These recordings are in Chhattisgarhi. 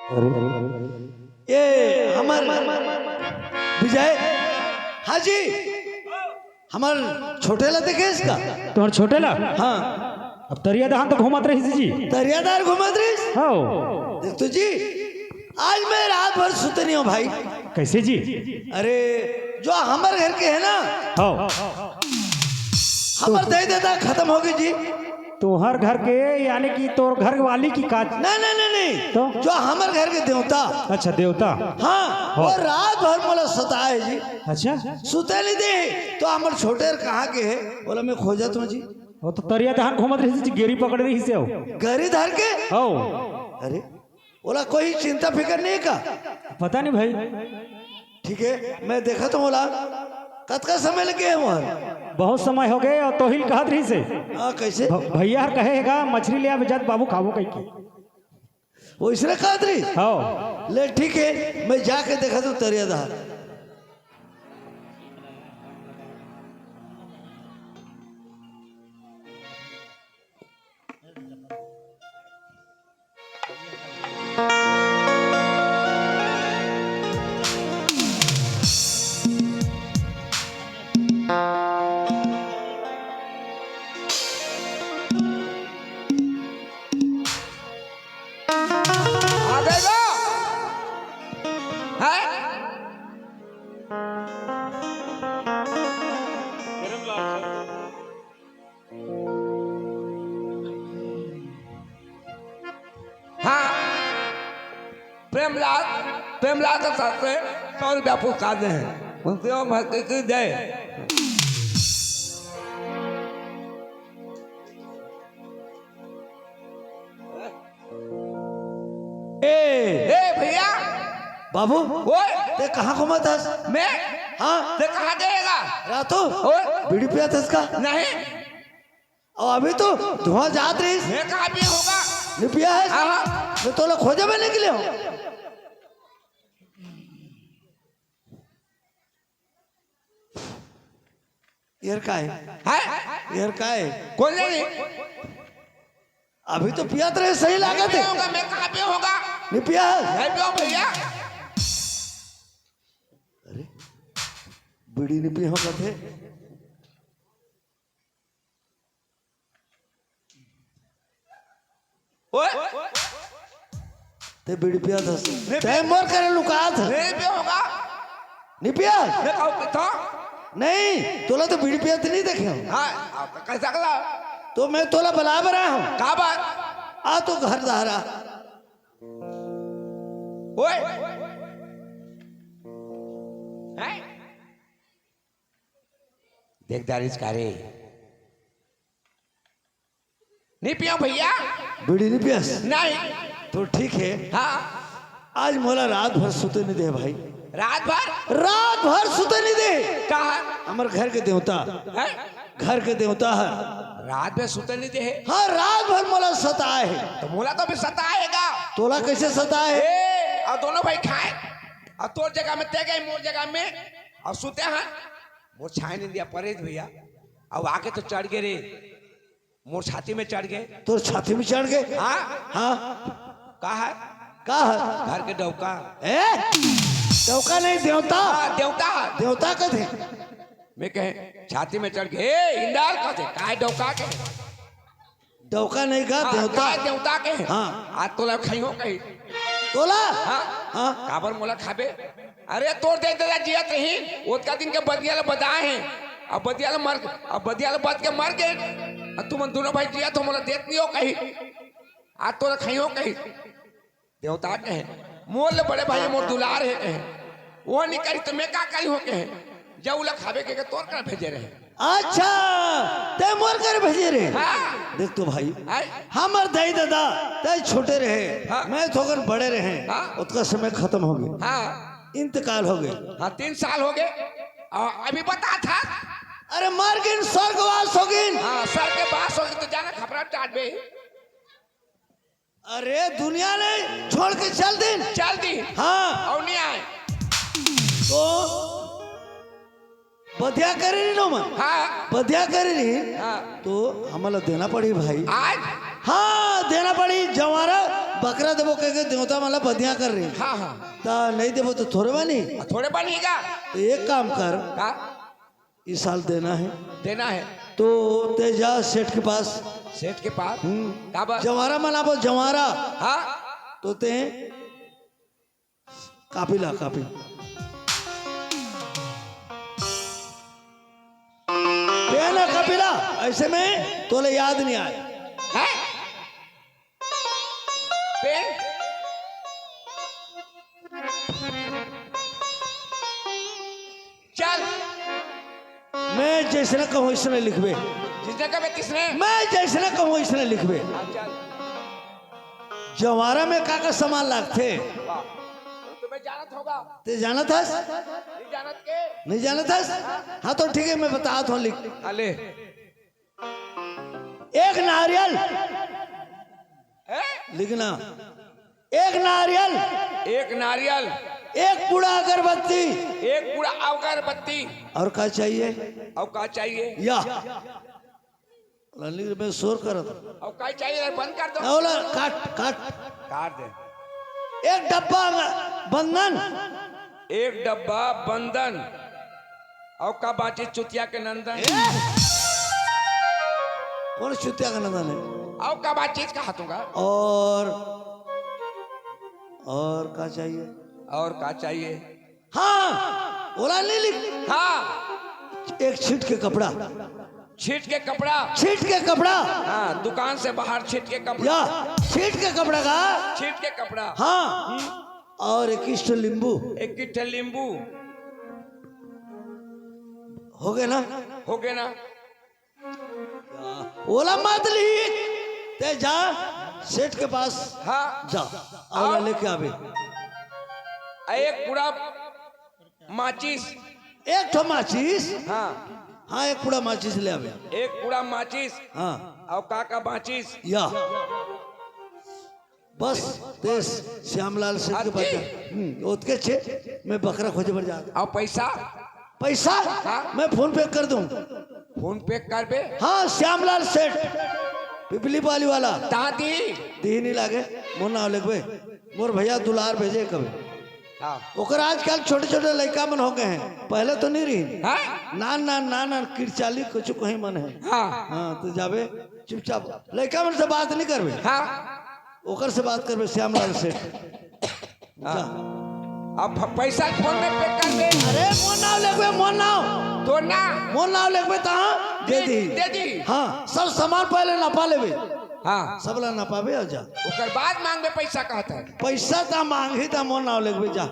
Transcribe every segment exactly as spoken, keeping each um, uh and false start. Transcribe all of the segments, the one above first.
अरे, ये हमर विजय, हाँ जी, हमर छोटे ला देखे इसका। तोहर छोटे ला? हाँ। अब तरिया दहान तो घूमत रहिस जी। तरिया दहान घूमत रहिस? हाँ। देख तो जी, आज मैं रात भर सुते नहीं हूँ भाई। कैसे जी? अरे, जो हमर घर के है ना, हाँ। हमर दई ददा खत्म हो गए जी। तोहर घर के, यानी कि तोर घर वाली की का? नहीं, नहीं, नहीं, नहीं। तो? जो हमर घर के देवता। अच्छा, देवता। हाँ, हाँ। वो रात भर मोला सताए जी। अच्छा। सुते नहीं दे, तो हमर छोटे कहाँ के है? बोला, मैं खोजत हूँ जी। वो तो तरिया दहान घूमत रहिस जी, गेरी पकड़ रहिस हो। गेरी धर के? हो। अरे, ओला कोई चिंता फिकर नहीं का? पता नहीं भाई। ठीक है, मैं देखत हूँ ओला। कतका समय लगे है वहाँ? बहुत समय हो गए और तोहिल कहत रहिस हे। हाँ, कैसे? भ-, भैया हर कहे हेगा, मछली ले आबे जात बाबू खाबो कहि के। वो इसने कहत रहिस? हाँ। ले ठीक है, मैं जाके देखत हूँ तरिया दहान। आ गए बा? हैं? हाँ, प्रेमलाल, प्रेमलाल के साथ से सौ रुपया पुरस्कार दे हैं। उनसे हम हर किसी दे। ए, ए भैया। बाबू, ओए। ते कहाँ घूमत हस? मैं? हाँ। ते कहाँ जाएगा? रातू? ओए। बीड़ी पियत हस का? नहीं। और अभी तो धुआं जात रहिस। मैं कहाँ पिया होगा? नहीं पिया है? हाँ, हाँ। मैं तोला खोजे में निकले हूँ। यार का है? हैं? यार का है? कौन जाने? अभी तो पियत रहे, सही लागत है। पिया होगा, मैं कहाँ पिया होगा? नहीं पिया है? नहीं पिया भैया। अरे, बीड़ी नहीं पिया होगा थे? ओए। ते बीड़ी पिया था। नहीं ते पिया। मोर करे लुकात है। नहीं पिया होगा। नहीं पिया? मैं कहूँ कि था। नहीं, तोला तो बीड़ी पिया तो नहीं देखे हूँ। हाँ, आप तो कैसा कला? तो मैं तोला बला बरा हूँ। का बात? आ तो घर धारा। ओए। हैं? देख दारिस का रे। नहीं पिया भैया। बीड़ी नहीं पियस? नहीं। तो ठीक है। हाँ। आज मोला रात भर सुते नहीं दे भाई। रात भर? रात भर सुते नहीं दे। कहा? हमर घर के देवता। हैं? घर के देवता है। रात भर सुते नहीं दे। हाँ, रात भर मोला सताए है। तो मोला तो भी सताएगा। तोला कैसे सताए? ए, और दोनों भाई खाए, और तोर जगह में ते गए, मोर जगह में, और सुते हैं। मोर छाए नहीं दिया परेज भैया। अब आके तो चढ़ गए रे। मोर छाती में चढ़ गए। तोर छाती में चढ़ गए? हाँ। हाँ। का है? का है? घर के डौका। ए? डौका नहीं, देवता। हाँ, देवता है। देवता कथे। मैं कहे, छाती में चढ़ गए, "ए, इंदाल कथे, काय डौका के?" डौका नहीं का, हाँ, देवता। काय देवता के? हाँ। आज तोला खइहो कही। तोला? हाँ। हाँ। काबर मोला खाबे? अरे तोर दे ददा जियत रही, ओतका दिन के बदिया ल बदाए हे। अब बदिया ल मर, अब बदिया ल बद के मर गे। अब तुमन दोनों भाई जियत हो, मोला देत नहीं हो कही। आज तोला खइहो कही। देवता कहे, मोर ले बड़े भाई मोर दुलार हे कहे। वो नहीं कही तो मैं का करी हो कहे। जब उला खाबे के, के तोर कर भेजे रहे। अच्छा, ते मोर कर भेजे रहे। हाँ। देख तो भाई, हैं? हमर दाई दादा, ते छोटे रहे, हाँ। मैं थोकन बड़े रहे, हाँ। ओतका समय खत्म हो गए। हाँ। इंतकाल हो गए। हाँ, तीन साल हो गए। और अभी बता था। अरे मर गिन, स्वर्गवास हो गिन। हाँ, स्वर्ग के वास हो गिन तो जाना खपरा टाट बे। अरे दुनिया नहीं, छोड़ के चल दिन। चल दिन। हाँ। और नहीं आए। तो बधिया करे रही नो मन। हाँ। बधिया करे रही। हाँ। तो हमला देना पड़ी भाई। आज? हाँ, देना पड़ी जंवारा। बकरा देबो कह के देवता मन ला बधिया कर रही। हाँ, हाँ। त नहीं देबो तो थोड़े बानी। आ, थोड़े बानी का? तो एक काम कर, का? इस साल देना है। देना है। तो ते जा सेठ के पास। सेठ के पास? हम्म। का बात? जंवारा मनाबो, जंवारा। हाँ। तो ते कापी ला, कापी। पेन और कापी ला, ऐसे में तोले याद नहीं आए। हैं? पेन? चल। मैं जैसने कहूँ, इसने लिखबे। जिसने कबे तिसने? मैं जैसने कहूँ, इसने लिखबे। हाँ, चल। जंवारा में का का सामान लागथे? वाह। तो मैं जानत होगा। ते जानत हस? नहीं जानत के? नहीं जानत हस? हाँ, तो ठीक है, मैं बतात हूँ, लिख। अले। एक नारियल। हैं? लिखना। एक नारियल। एक नारियल। एक पुड़ा अगरबत्ती। एक पुड़ा अगरबत्ती। और का चाहिए? और का चाहिए? या। ललित में शोर करत। और का चाहिए? बंद कर दो। ओला काट, काट। काट दे। एक डब्बा बंदन। एक डब्बा बंदन। और का बाची चुतिया के नंदन? ए? कौन चुतिया का नंदन है? और का बाची कहा तूंगा? और, और का चाहिए? और का चाहिए? हाँ, ओला नहीं लिख। हाँ। एक छीट के कपड़ा। छीट के कपड़ा। छीट के कपड़ा। हाँ, दुकान से बाहर छीट के कपड़ा। या, छीट के कपड़ा का। छीट के कपड़ा। हाँ। हम्म। और एक किस्टो नींबू। एक किस्टो नींबू। हो गए ना? हो गए ना? ओला मत लिख, ते जा सेठ के पास। हाँ। जा, और और? लेके आवे। आ, एक पूरा माचिस। एक ठो माचिस। हाँ। हाँ, एक पूरा माचिस ले आवे। एक पूरा माचिस। हाँ। और का का माचिस? या। बस, तेस श्यामलाल सेठ के अति? बच्चा। हम्म, ओतके छे, मैं बकरा खोजे बर जात। और पैसा? पैसा? हाँ। मैं फोन पे कर दूं। फोन पे करबे? हाँ, श्यामलाल सेठ, पिपली पाली वाला। कहाँ दी? दी नहीं लागे, मोर नाव लिखबे। मोर भैया दुलार भेजे कभी। हाँ। ओकर आजकल छोटे-छोटे लइका मन हो गए हैं, पहले तो नहीं रही। हाँ? नान, नान, नान, नान, किरचाली कुछ कहीं मन है। हाँ। हाँ, तो जाबे चुपचाप, लइका मन से बात नहीं करबे। हाँ। ओकर से बात करबे, श्यामलाल सेठ। हाँ। जा। अब प-, पैसा फोन में पे कर दे। अरे, मोर नाव लेबे, मोर नाव। तो ना। मोर नाव लेबे, तहाँ दे दे, दी। दे दी। हाँ, सब सामान पहले नपा लेबे। हाँ। सब ला नपाबे और जा। ओकर बाद मांगबे पैसा कहता है। पैसा ता मांगही ता मोर नाव लेबे जा।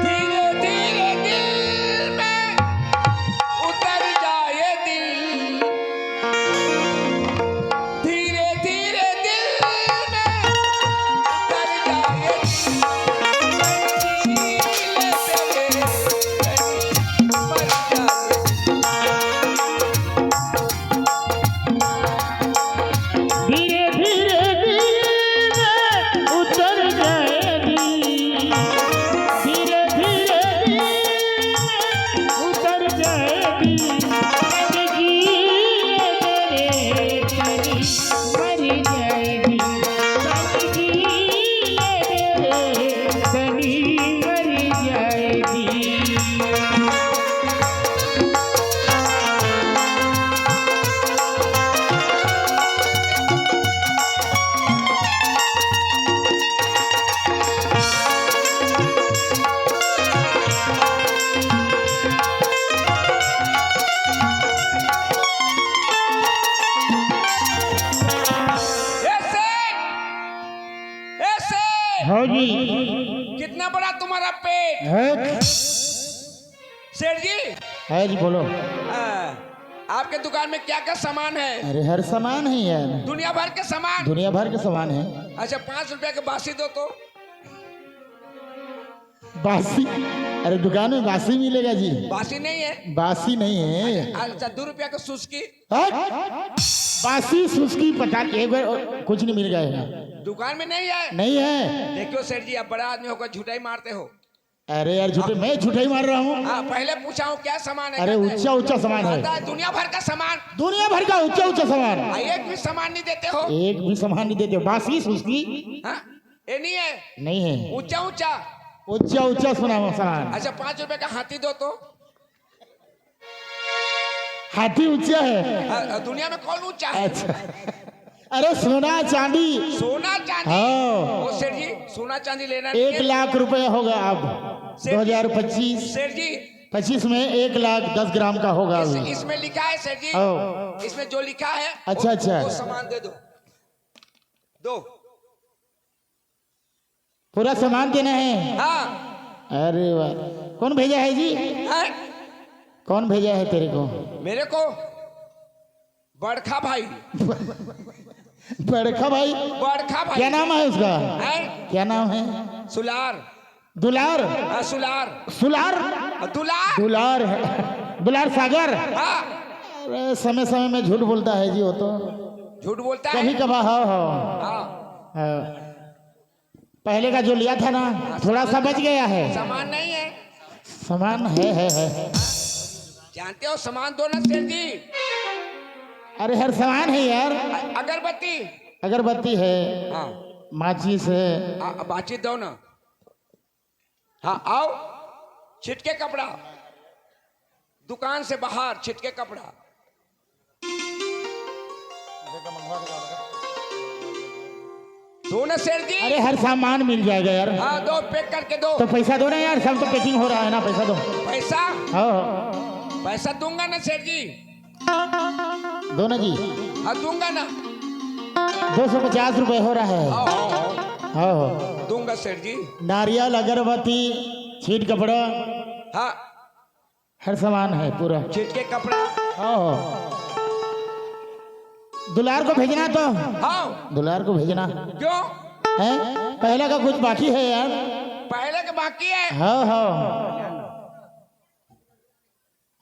धीरे धीरे दिल में उतर जाए दिल। धीरे धीरे दिल में उतर जाए दिल। धीरे धीरे दिल में उतर जाए दिल, धीरे धीरे दिल में उतर जाए दिल, तन जिए मेरे तन मर जाए दिल, तन जिए मेरे तन मर जाए दिल। ए सेठ! ए सेठ! हाँ जी। कितना बड़ा तुम्हारा पेट? है। सेठ जी। है जी, बोलो। आ, आपके दुकान में क्या क्या सामान है? अरे, हर सामान है यार। दुनिया भर के सामान? दुनिया भर के सामान है। अच्छा, पाँच रुपया के बासी दो तो। बासी? अरे, दुकान में बासी मिलेगा जी। बासी नहीं है? बासी नहीं है। अच्छा, दो रुपया का सुस्की? हट! बासी सुस्की पता नहीं, एक बार कुछ नहीं मिल गया है। दुकान में नहीं है? नहीं है। देखियो सेठ जी, आप बड़ा आदमी होकर झूठा ही मारते हो। अरे यार, झूठे, मैं झूठे ही मार रहा हूँ। हाँ, पहले पूछा हूँ, क्या सामान है? अरे, कहते हैं, ऊंचा, ऊंचा सामान है। कहता है, दुनिया भर का सामान। दुनिया भर का ऊंचा, ऊंचा सामान। हाँ, एक भी सामान नहीं देते हो। एक भी सामान नहीं देते हो। बासी, सुस्ती। हाँ, ये नहीं है। नहीं है। ऊंचा, ऊंचा। ऊंचा, ऊंचा सुना सामान। अच्छा, पाँच रुपए का हाथी दो तो। हाथी ऊंचा है। हाँ, दुनिया में कौन ऊंचा है? अच्छा। अरे, सोना चांदी। सोना चांदी। हाँ। ओ सेठ जी, सोना चांदी लेना नहीं एक है। लाख रुपए होगा अब। सेठ जी, दो हज़ार पच्चीस। सेठ जी। पच्चीस में एक लाख दस ग्राम का होगा इस, अभी। इसमें लिखा है सेठ जी। हाँ। इसमें जो लिखा है, अच्छा, वो, अच्छा। वो सामान दे दो। दो। पूरा सामान देना है। हाँ। अरे वाह, कौन भेजा है जी? हैं? कौन भेजा है तेरे को? मेरे को बड़खा भाई। बड़खा भाई? बड़खा भाई। क्या नाम है उसका? हैं? क्या नाम है? सुलार। दुलार? हाँ, सुलार। सुलार? हाँ, दुलार। दुलार है। दुलार सागर? हाँ। अरे, समय समय में झूठ बोलता है जी वो तो। झूठ बोलता है? कभी कभार, हाँ, हाँ। हाँ। हाँ। पहले का जो लिया था ना, थोड़ा सा बच गया है। सामान नहीं है। सामान है, है, है। जानते हो, सामान दो ना सेठ जी। अरे, हर सामान है यार। अ-, अगरबत्ती। अगरबत्ती है। हाँ। माचिस है। हाँ, माचिस दो ना। हाँ, आओ। छिटके कपड़ा। दुकान से बाहर छिटके कपड़ा। दो ना सेठ जी। अरे, हर सामान मिल जाएगा यार। हाँ, दो, पैक करके दो। तो पैसा दो ना यार, सब तो पैकिंग हो रहा है ना, पैसा दो। पैसा? हाँ, हाँ। पैसा दूंगा ना सेठ जी। दो ना जी। हाँ, दूंगा ना। दो सौ पचास रुपए हो रहा है। हाँ, हाँ, हाँ। हाँ, हाँ। दूंगा सेठ जी। नारियल, अगरबत्ती, छीट कपड़ा। हाँ। हर सामान है पूरा। छिटके कपड़ा। हाँ। दुलार को भेजना तो। हाँ। दुलार को भेजना। क्यों? हैं? पहले का कुछ बाकी है यार। पहले का बाकी है। हाँ, हाँ।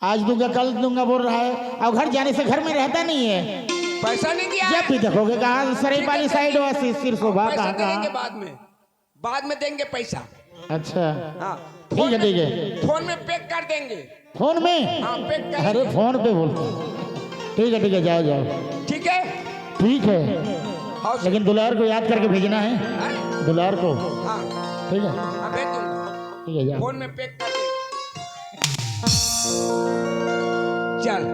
आज दूंगा, कल दूंगा बोल रहा है, और घर जाने से घर में रहता नहीं है। पैसा नहीं दिया जब है। भी देखोगे कहाँ, सरायपाली साइड हो, सिर, सिर शोभा पैसा कहाँ, देंगे कहाँ? बाद में। बाद में देंगे पैसा। अच्छा। हाँ। ठीक है, ठीक है। फोन में पैक कर देंगे। फोन में? हाँ, पैक कर। अरे, फोन पे बोल। ठीक है, ठीक है, जाओ, जाओ। ठीक है। ठीक है। और लेकिन दुलार को याद करके भेजना है। हाँ? दुलार को। हाँ। ठीक है। हाँ, भेज दूंगा। ठीक है, जाओ। फोन में पैक कर दे। चल।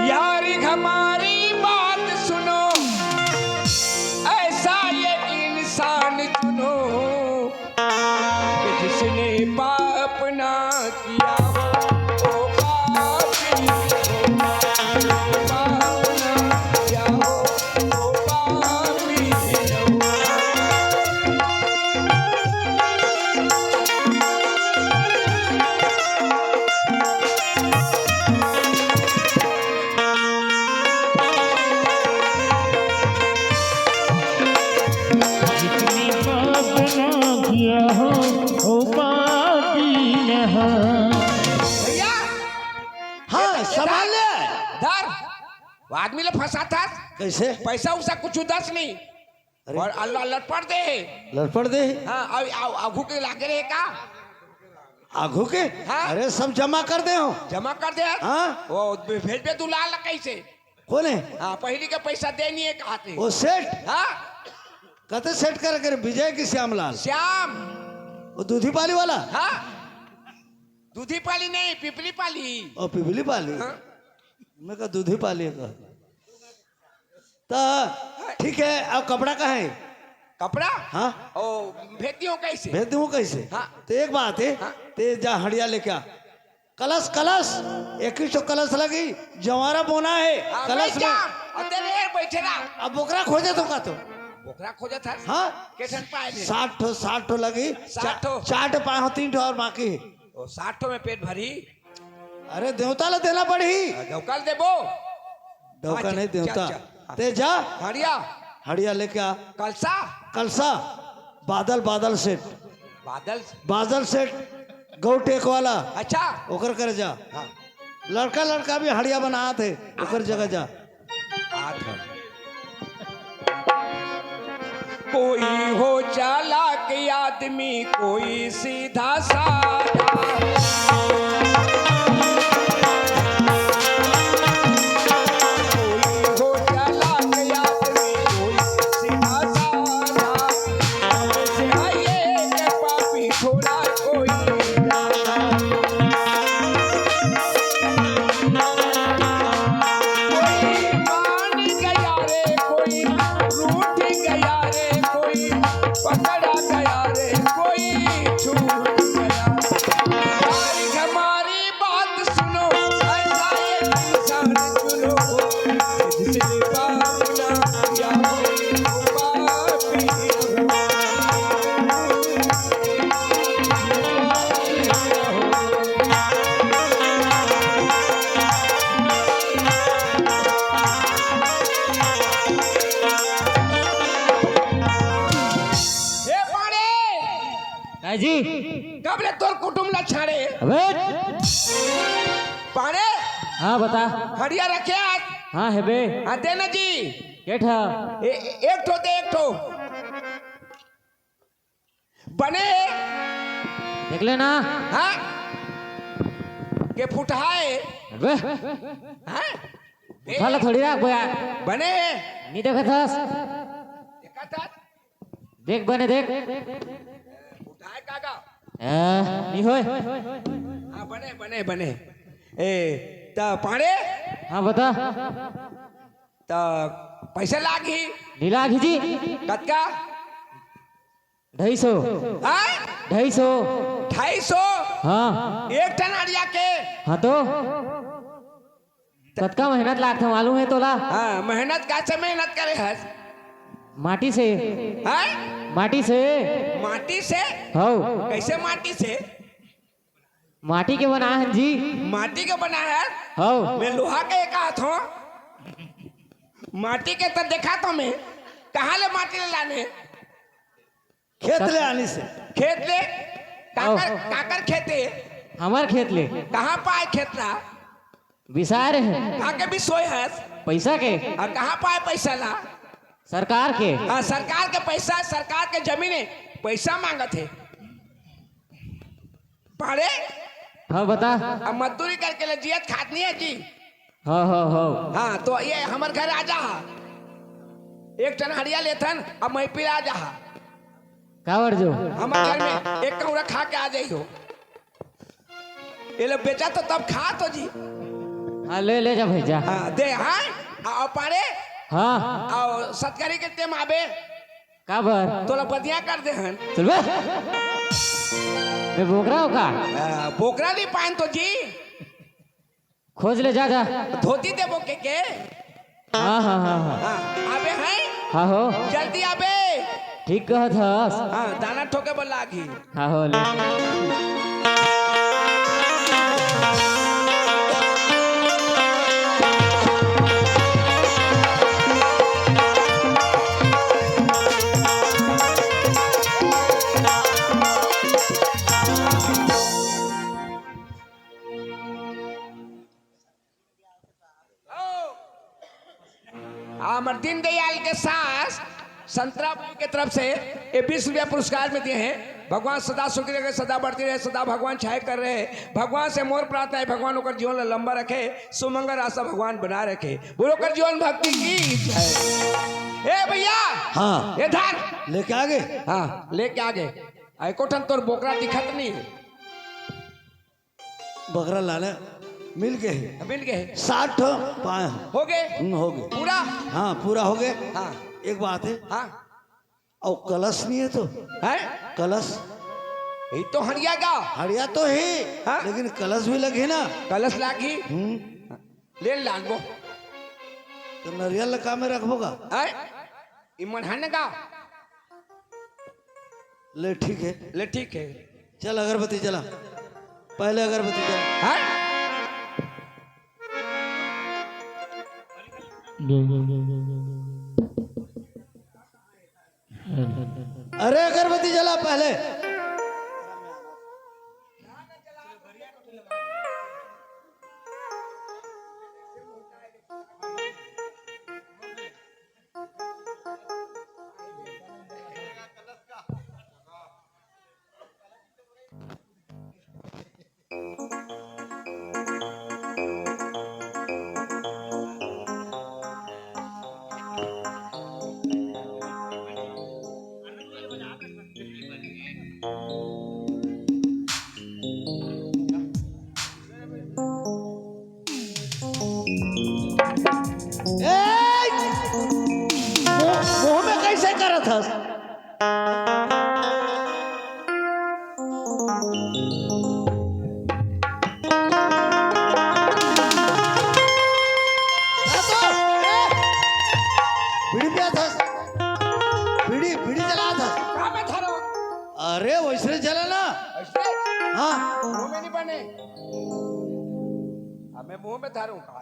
यार, हमारी बात सुनो, ऐसा ये इंसान चुनो कि जिसने पाप ना किया हो, वो पापी हो, पाप ना किया हो, वो पापी हो। जिसने पाप ना किया हो, वो पापी न हो। भैया, हाँ, संभाल ले। धर। वो आदमी ले फंसा था। कैसे? पैसा उसा कुछ उदास नहीं। अरे। और अल्लाह लटपट दे। लटपट दे। हाँ, अब, अब आघू के लागे रहे का? आघू के? हाँ। अरे, सब जमा कर दे हो। जमा कर दे। हाँ। वो भे-, भेजबे दुलार ला कैसे? कौन है? हाँ, पहली का पैसा दे नहीं है, कहा थे। वो सेठ? हाँ। कहते सेठ कर, कर विजय की श्यामलाल। श्याम। वो दूधी पाली वाला? हाँ। दूधी पाली नहीं, पिपली पाली। ओ, पिपली पाली। हाँ। मैं कहा दूधी पाली का। तो ठीक है, अब कपड़ा कहाँ है? कपड़ा? हाँ। ओ, भेज दियो कैसे? भेज दूँ कैसे? हाँ। तो एक बात है, हाँ। ते जा हड़िया लेके आ। कलश, कलश, इक्कीस सौ कलश लगी, जवारा बोना है, हाँ, कलश बैठ जा। में। अब तेरे यार बैठे रहा। अब बोकरा खोजे तो का तो? बोकरा खोजे था? हाँ। के ठन पाए थे? साठ ठो, साठ ठो लगी। साठ ठो। चा-, चार ठो पाए हो, तीन ठो और बाकी है। ओ, साठ ठो में पेट भरी। अरे, देवता ला देना पड़ही। हाँ, डौका ल देबो। डौका अच्छा, नहीं, देवता। अच्छा, अच्छा। ते जा। हड़िया। हड़िया लेके आ। कलसा। कलसा। बादल, बादल सेठ। बादल। बादल सेठ, गौ टेक वाला। अच्छा। ओकर कर जा। हाँ। लड़का, लड़का भी हड़िया बनात है, ओकर जगह जा। आत है। कोई हो चालाक आदमी, कोई सीधा साधा। कोई हो चालाक आदमी, कोई सीधा साधा। ऐसे आइए के पापी थोड़ा कोई ज्यादा। कोई मान गया रे, कोई रूठ गया रे, कोई पकड़ा गया रे, कोई छूट गया। भाई हमारी बात सुनो, ऐसा एक इंसान चुनो, जिसने पाप ना किया हो, वो पापी हो। ए पाड़े, काय जी? कब ले तोर कुटुम ला छाड़े? अबे! पाड़े! हाँ, बता। हड़िया रखे आज? हाँ, हेबे। हाँ, दे ना जी। के ठा? ए-, ए-, एक ठो दे, एक ठो। बने हे? देख लेना। हाँ? के फुटहा हे? अबे! हाँ? उठा ला थोड़ी रख बया। बने हे? नहीं देखत हस। देखत हस? देख बने देख। उठाए काका। ए, नहीं होय। हाँ, बने, बने, बने। ए, त पाड़े? हाँ, बता। त पैसा लागही? नहीं लागही जी। कतका? ढाई सौ। हाँ? ढाई सौ। ढाई सौ? हाँ। एक टन हड़िया के? हाँ तो। कतका मेहनत लागथे मालूम हे तोला? हाँ, मेहनत, कासे मेहनत करे हस? माटी से। हैं? माटी से। माटी से? हौ। कैसे माटी से? माटी के बनाए हन जी। माटी के बनाए हस? हौ। मैं लोहा के कहा थो। माटी के तो देखा थो मैं। कहाँ ले माटी ले लाने? खेत ले आनी से। खेत ले? काकर, ओह। काकर खेत हे? हमर खेत ले। कहाँ पाए खेत ला? बिसाए रहे। कहाँ के बिसोए हस? पैसा के। अउ कहाँ पाए पैसा ला? सरकार के। हाँ, सरकार के पैसा, सरकार के जमीन हे, पैसा मांगत हे। पाड़े? हाँ, बता। अब मजदूरी करके ले जियत खात नहीं हे जी। हाँ, हाँ, हाँ। हाँ, तो ये हमर घर आ जा हा। एक टन हड़िया लेथन, अब मैं पिला जा हा। काबर जो? हमर घर में एक कौड़ा खा के आ जाई हो। ये लोग बेचा तो तब खा तो जी। हाँ, ले, ले जा भैया। हाँ, दे, हाँ? आओ पाड़े? हाँ। आओ सतकारी के टेम आबे? काबर? तोला बदिया कर दे हन। चल बे। मैं बोकरा हो का? आ, बोकरा नहीं पान तो जी। खोज ले, जा, जा। धोती देबो के, के? हाँ, हाँ, हाँ, हाँ। हाँ, आबे हैं? हाँ हो। जल्दी आबे। ठीक कहत हस। हाँ, दाना ठोके बर लागही। हाँ हो, ले। हमर दीनदयाल के सास संतरा बाई के तरफ से ये बीस रुपया पुरस्कार में दिए हैं। भगवान सदा सुखी रखे, सदा बढ़ती रहे, सदा भगवान छाए कर रहे। भगवान से मोर प्रार्थना है, भगवान ओकर जीवन ला लंबा रखे, सुमंगल रास्ता भगवान बना रखे। बोलो ओकर जीवन भक्ति की जय। ए भैया, हाँ। ये धर। लेके आ गए? हाँ, लेके आ गए। एको ठन तोर बोकरा दिखत नहीं है। बकरा लाने मिल गए हे। मिल गए हे। साठ ठो पाए हो। हो गए? हम्म, हो गए। पूरा? हाँ, पूरा हो गए। हाँ। एक बात है। हाँ। अउ कलश नहीं है तो? हैं? कलश? ये तो हड़िया का। हड़िया तो है, हाँ? लेकिन कलश भी लगे ना। कलश लागी? हम्म। ले लानबो। तो नरियल लगा में रखबो का? हैं? इमन हन का? ले ठीक है। ले ठीक है। चल अगरबत्ती जला, पहले अगरबत्ती जला। हाँ? अरे अगरबत्ती जला पहले। ए! मुंह, मुंह में कैसे करत हस? बीड़ी पियात हस? बीड़ी, बीड़ी जलात हस? का में धरो? अरे, वैसने जला ना। ऐसे? हाँ। मुंह में नहीं बने। अब मैं मुंह में धरूं का?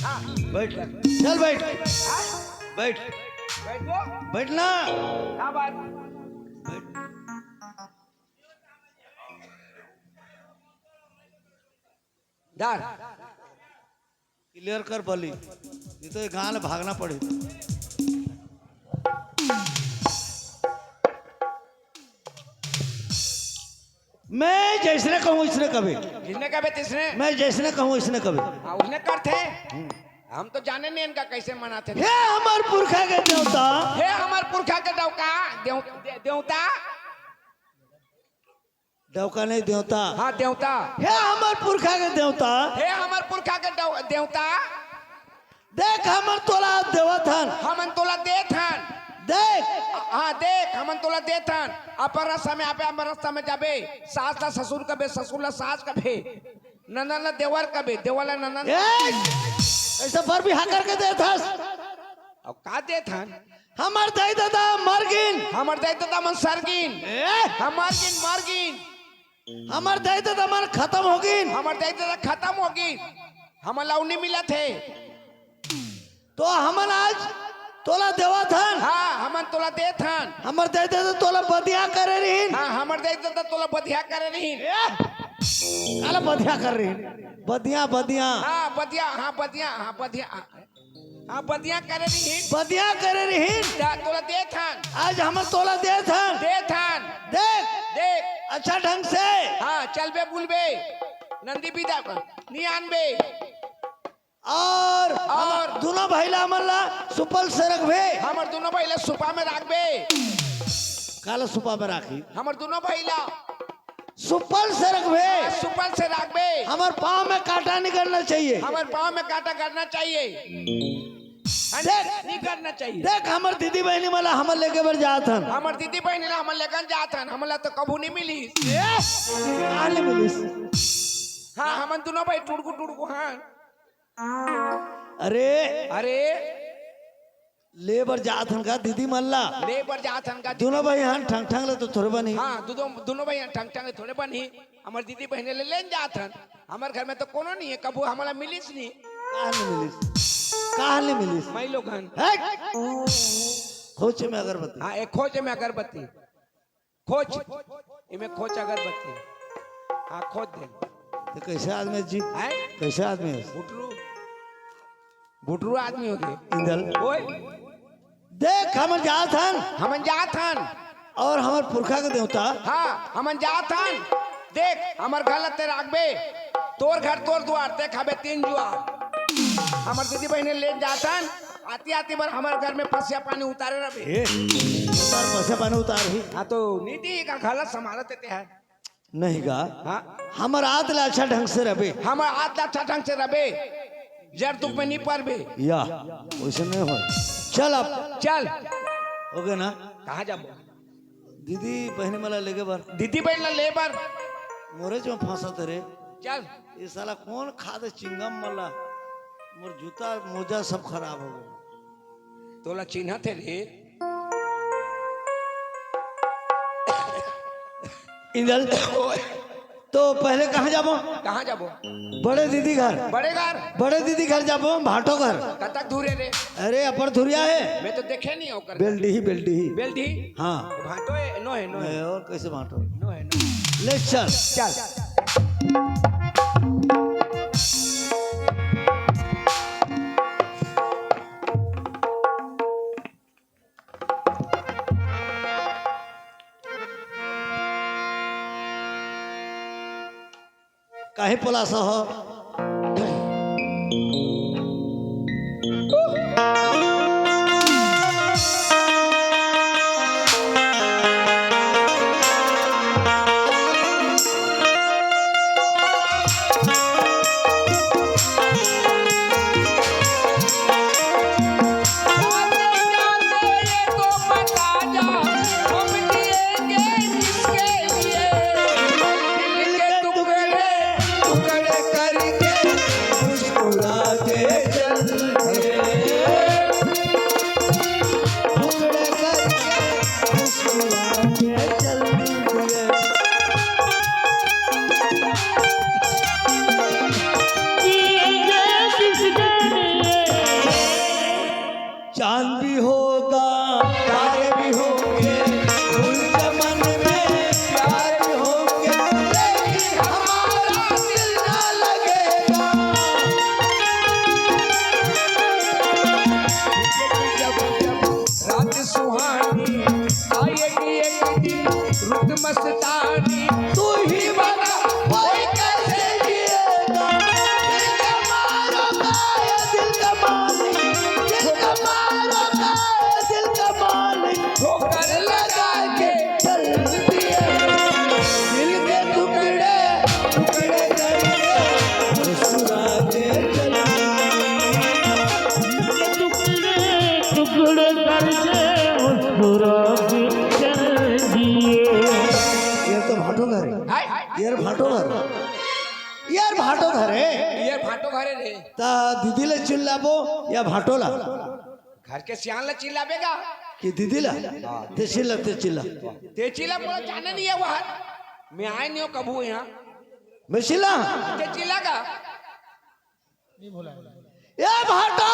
हाँ। बैठ। चल बैठ। हाँ? बैठ। बैठ गो। बैठ ना। का बात? बैठ। धर। Clear कर बली, नहीं तो ये गांव ले भागना पड़ही। मैं जैसने कहूँ, वैसने कबे। जिसने कबे, तिसने। मैं जैसने कहूँ, वैसने कबे। हाँ, उसने करथे। हम तो जाने नहीं इनका कैसे मनाथे। हे हमर पुरखा के देवता। हे हमर पुरखा के देवका, देव-, दे-, देवता। देवका नहीं, देवता। हाँ, देवता। हे हमर पुरखा के देवता। हे हमर पुरखा के देव-, देवता। देख, हमन तोला देवत हन। हमन तोला देत हन। देख। हाँ, देख, हमन तोला देत हन। अपन रस्ता में आबे, अपन रस्ता में जाबे। सास ला ससुर कबे, ससुर ला सास कबे। ननद ला देवर कबे, देवर ला ननद। ए, ऐसा बर बिहा करके देत हस। अब का देत हन? हमर दाई ददा मर गिन। हमर दाई ददा मन सर गिन। ए? हम मर गिन, मर गिन। हमर दाई ददा मन खत्म हो गिन। हमर दाई ददा खत्म हो गिन। हमन ला अउ नहीं मिलत हे। तो हमन आज तोला देवत हन। हाँ, हमन तोला देत हन। हमर दाई ददा तोला बदिया करे रहिन। हाँ, हमर दाई ददा तोला बदिया करे रहिन। ए? काला बदिया करे रहिन? बदिया, बदिया। हाँ, बदिया, हाँ, बदिया, हाँ, बदिया। हाँ, बदिया करे रहिन। बदिया करे रहिन। त-, तोला देत हन। आज हमन तोला देत हन। देत हन। देख। देख। अच्छा ढंग से। हाँ, चलबे बुलबे। नंदी बिदा नहीं आनबे। और और हमर दुनो भैला मन ला सुपल से रखबे। हमर दुनो भैला सुपा में राखबे। काला सुपा में राखी? हमर दुनो भैला सुपल से रखबे। सुपल से राखबे। हमर पाँव में कांटा नहीं गड़ना चाहिए। हमर पाँव में कांटा गड़ना चाहिए। हाँ, देख। नहीं गड़ना चाहिए। देख, हमर दीदी बहिनी मन ला हमन लेगे बर जात हन। हमर दीदी बहिनी ला हमन लेगन जात हन। हमन ला तो कभू नहीं मिलिस। ए, काला मिलिस? हाँ, हमन दुनो भाई टुड़कू टुड़कू हन। अरे, अरे, ले बर जात हन का दीदी मन ला? ले बर जात हन का दीदी? दुनो भाई हन ठंग ठंग ले तो थोड़े बनही। हाँ, दुदो-, दुनो भाई हन ठंग ठंग ले थोड़े बनही। हमर दीदी बहिनी ले लेन जात हन। हमर घर में तो कोनो नहीं है, कभू हमला मिलिस नहीं। काहे नहीं मिलिस? काहे नहीं मिलिस? मैं लोग हन। हट! खोचे में अगरबत्ती। हाँ, एक खोचे में अगरबत्ती। खोच, इमे खोच अगरबत्ती। हाँ, खोच दे। तो कैसे आदमी जी? हैं? कैसे आदमी है? बुटरू, बुटरू आदमी हो गए। इंदल। ओए। देख, हमन जात हन। हमन जात हन। और हमर पुरखा के देवता। हाँ, हमन जात हन। देख, हमर घर ला ते राखबे। तोर घर, तोर दुआर, ते खाबे तीन जुआर। हमर दीदी बहिनी ले जात हन। आती आती बर हमर घर में पसिया पानी उतारे रहिबे। ए, उतार पसिया पानी उतार ही। हाँ, तो नीति का घर ला संभालत ते है। नहीं गा। हाँ। हमर आत ला अच्छा ढंग से रहिबे। हमर आत ला अच्छा ढंग से रहिबे। जर दुख में नहीं परबे। या, वैसे नहीं हो। चल अब। चल। हो गया ना? कहाँ जाबो? दीदी बहिनी मन ला लेगे बर। दीदी बहिनी ला ले बर। मोरे जो फंसा तेरे। चल। ये साला कौन खाद चिंगम मला? मोर जूता मोजा सब खराब हो गए। तोला चिन्हत हे रे। इंदल, ओए। तो पहले कहाँ जाबो? कहाँ जाबो? बड़े दीदी घर। बड़े घर? बड़े दीदी घर जाबो, भाटो घर। कतक दूर है रे? अरे, अपर धुरिया है। मैं तो देखे नहीं ओकर। बेलडीही, बेलडीही। बेलडीही? हाँ। भाटो है, नो है, नो है। ए, और कैसे भाटो? नो है, नो। ले चल। चल। काहे पलासा हो? चांद भी होगा, तारे भी होंगे, उनके मन में प्यार भी होंगे, लेकिन हमारा दिल ना लगेगा। जब, जब रात सुहानी आएगी एक दिन, रुत मस्तानी, तू ही बता, कोई कैसे जिएगा? दिल का मारो गाय, दिल का मालिक, दिल का मारो गाय, दिल का मालिक, ठोकर लगा के चल दिए। दिल के टुकड़े, टुकड़े करके मुस्कुराते चल दिए। टुकड़े, टुकड़े करके मुस्कुराते चल दिए। ये तो भाटो घर है। हाय, हाय। ये भाटो घर। यार भाटो घर हे। ये भाटो घर हे रे। त दीदी ले चिल्लाबो या भाटो ला? घर के सियान ला चिल्लाबे का? कि दीदी ला? हाँ। ते चिल्ला, ते चिल्ला। ते चिल्ला, मोला जाने नहीं हे वहाँ। मैं आए नहीं हूँ कभू यहाँ। मैं चिल्ला? ते चिल्ला का? ए भाटो!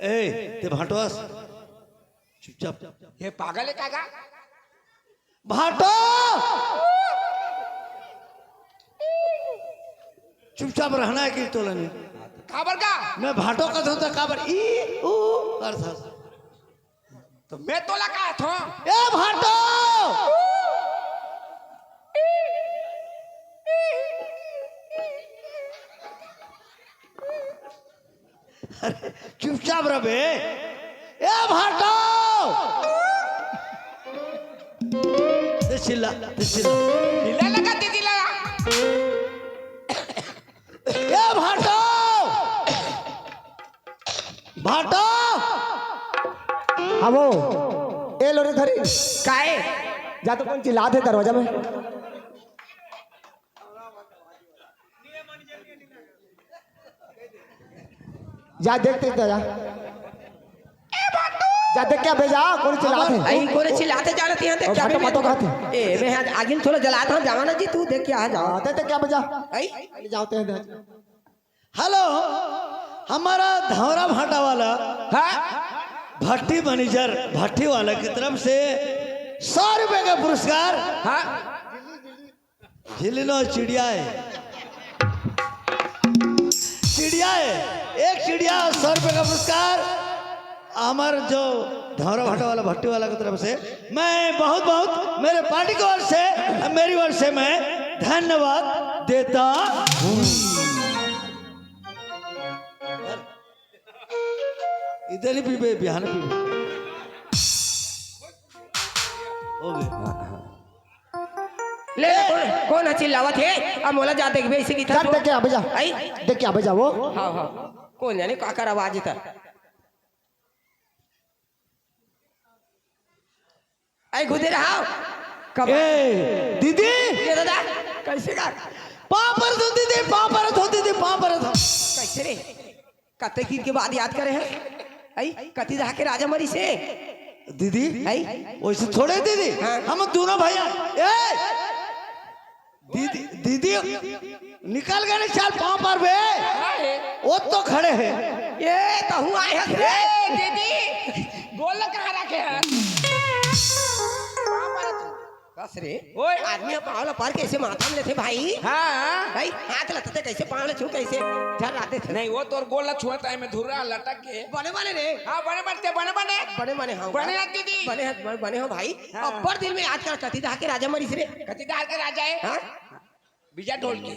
ए, ते भाटो अस। चुपचाप। ये पागल हे का गा? भाटो! चुपचाप रहना हे कि तोला नहीं? काबर का? मैं भाटो कथों त काबर ई ऊ करथस? त मैं तोला कहत हूँ। ए भाटो! अरे, चुपचाप रह बे। ए भाटो! ते चिल्ला, ते चिल्ला। चिल्ला लगा, दीदी लगा। ए भाटो! भाटो! हाँ वो। ए लो रे धरी। काहे? जा तो कोन चिल्लात हे दरवाजा में। जा देख, देख, जा। जा देख के अबे जा, कोन चिल्लात हे? आई कोन चिल्लात हे जानत हे? अउ क्या भाटो, भाटो कहत हे। ए, मैं आज आगिन थोड़ा जलात हूँ, जावा ना जी, तू देख के आ जा। हाँ, देख, देख के अबे जा। आई? जावत हे। हेलो, हमारा धौरा भाटा वाला, हाँ? भट्टी मैनेजर, भट्टी वाला की तरफ से सौ रुपए का पुरस्कार। हाँ? झिल्ली नो, चिड़िया हे, चिड़िया हे, एक चिड़िया, सौ रुपए का पुरस्कार। हमार जो धौरा भाटा वाला, भट्टी वाला की तरफ से मैं बहुत बहुत मेरे पार्टी की ओर से, मेरी ओर से मैं धन्यवाद देता हूँ। इधर ही पीबे, बिहान पीबे। हो गया। ले, कोन, कोन ह चिल्लावत हे? अब मोला जा देखबे, इसे की जा देख के आबे जा। आई? देख के आबे जा वो। हाँ, हाँ। कोन जाने काकर आवाज था। आई खुदे रहा। कब? ए, दीदी। ये दादा, कैसे का? पाँव परत हो दीदी, पाँव परत हो दीदी, पाँव परत हो। कैसे रे? कते दिन के बाद याद करे हे? आई, कति रहा के राजा मरिस हे? दीदी, आई? वैसे थोड़े दीदी, हाँ। हम दोनों भैया, ए! दीदी, दीदी, निकल गए चाल पाँव पर बे। हाँ हे। वो तो खड़े हे। ए, तहूँ आए हस रे। ए, दीदी, गोड़ ल कहाँ रखे हस? पाँव पर तू। अरे, ओए। आदमी ह पाँव ला पर के ऐसे माथा में लेथे भाई। हाँ। भाई, हाथ ला तते कैसे पाँव ला छू के ऐसे झर्रा देथे। नहीं, वो तोर गोड़ ला छुआ था, मैं धुर्रा लटक के। बने बने रे। हाँ, बने बने ते, बने बने। बने बने हाँ। बने आती थी। बने हाथ, बने, बने हो भाई। हाँ। अब्बड़ दिन में आजकल कतिदाह के राजा मरिस रे। कतिदाह के राजा है? हाँ। बीजा ढोल के।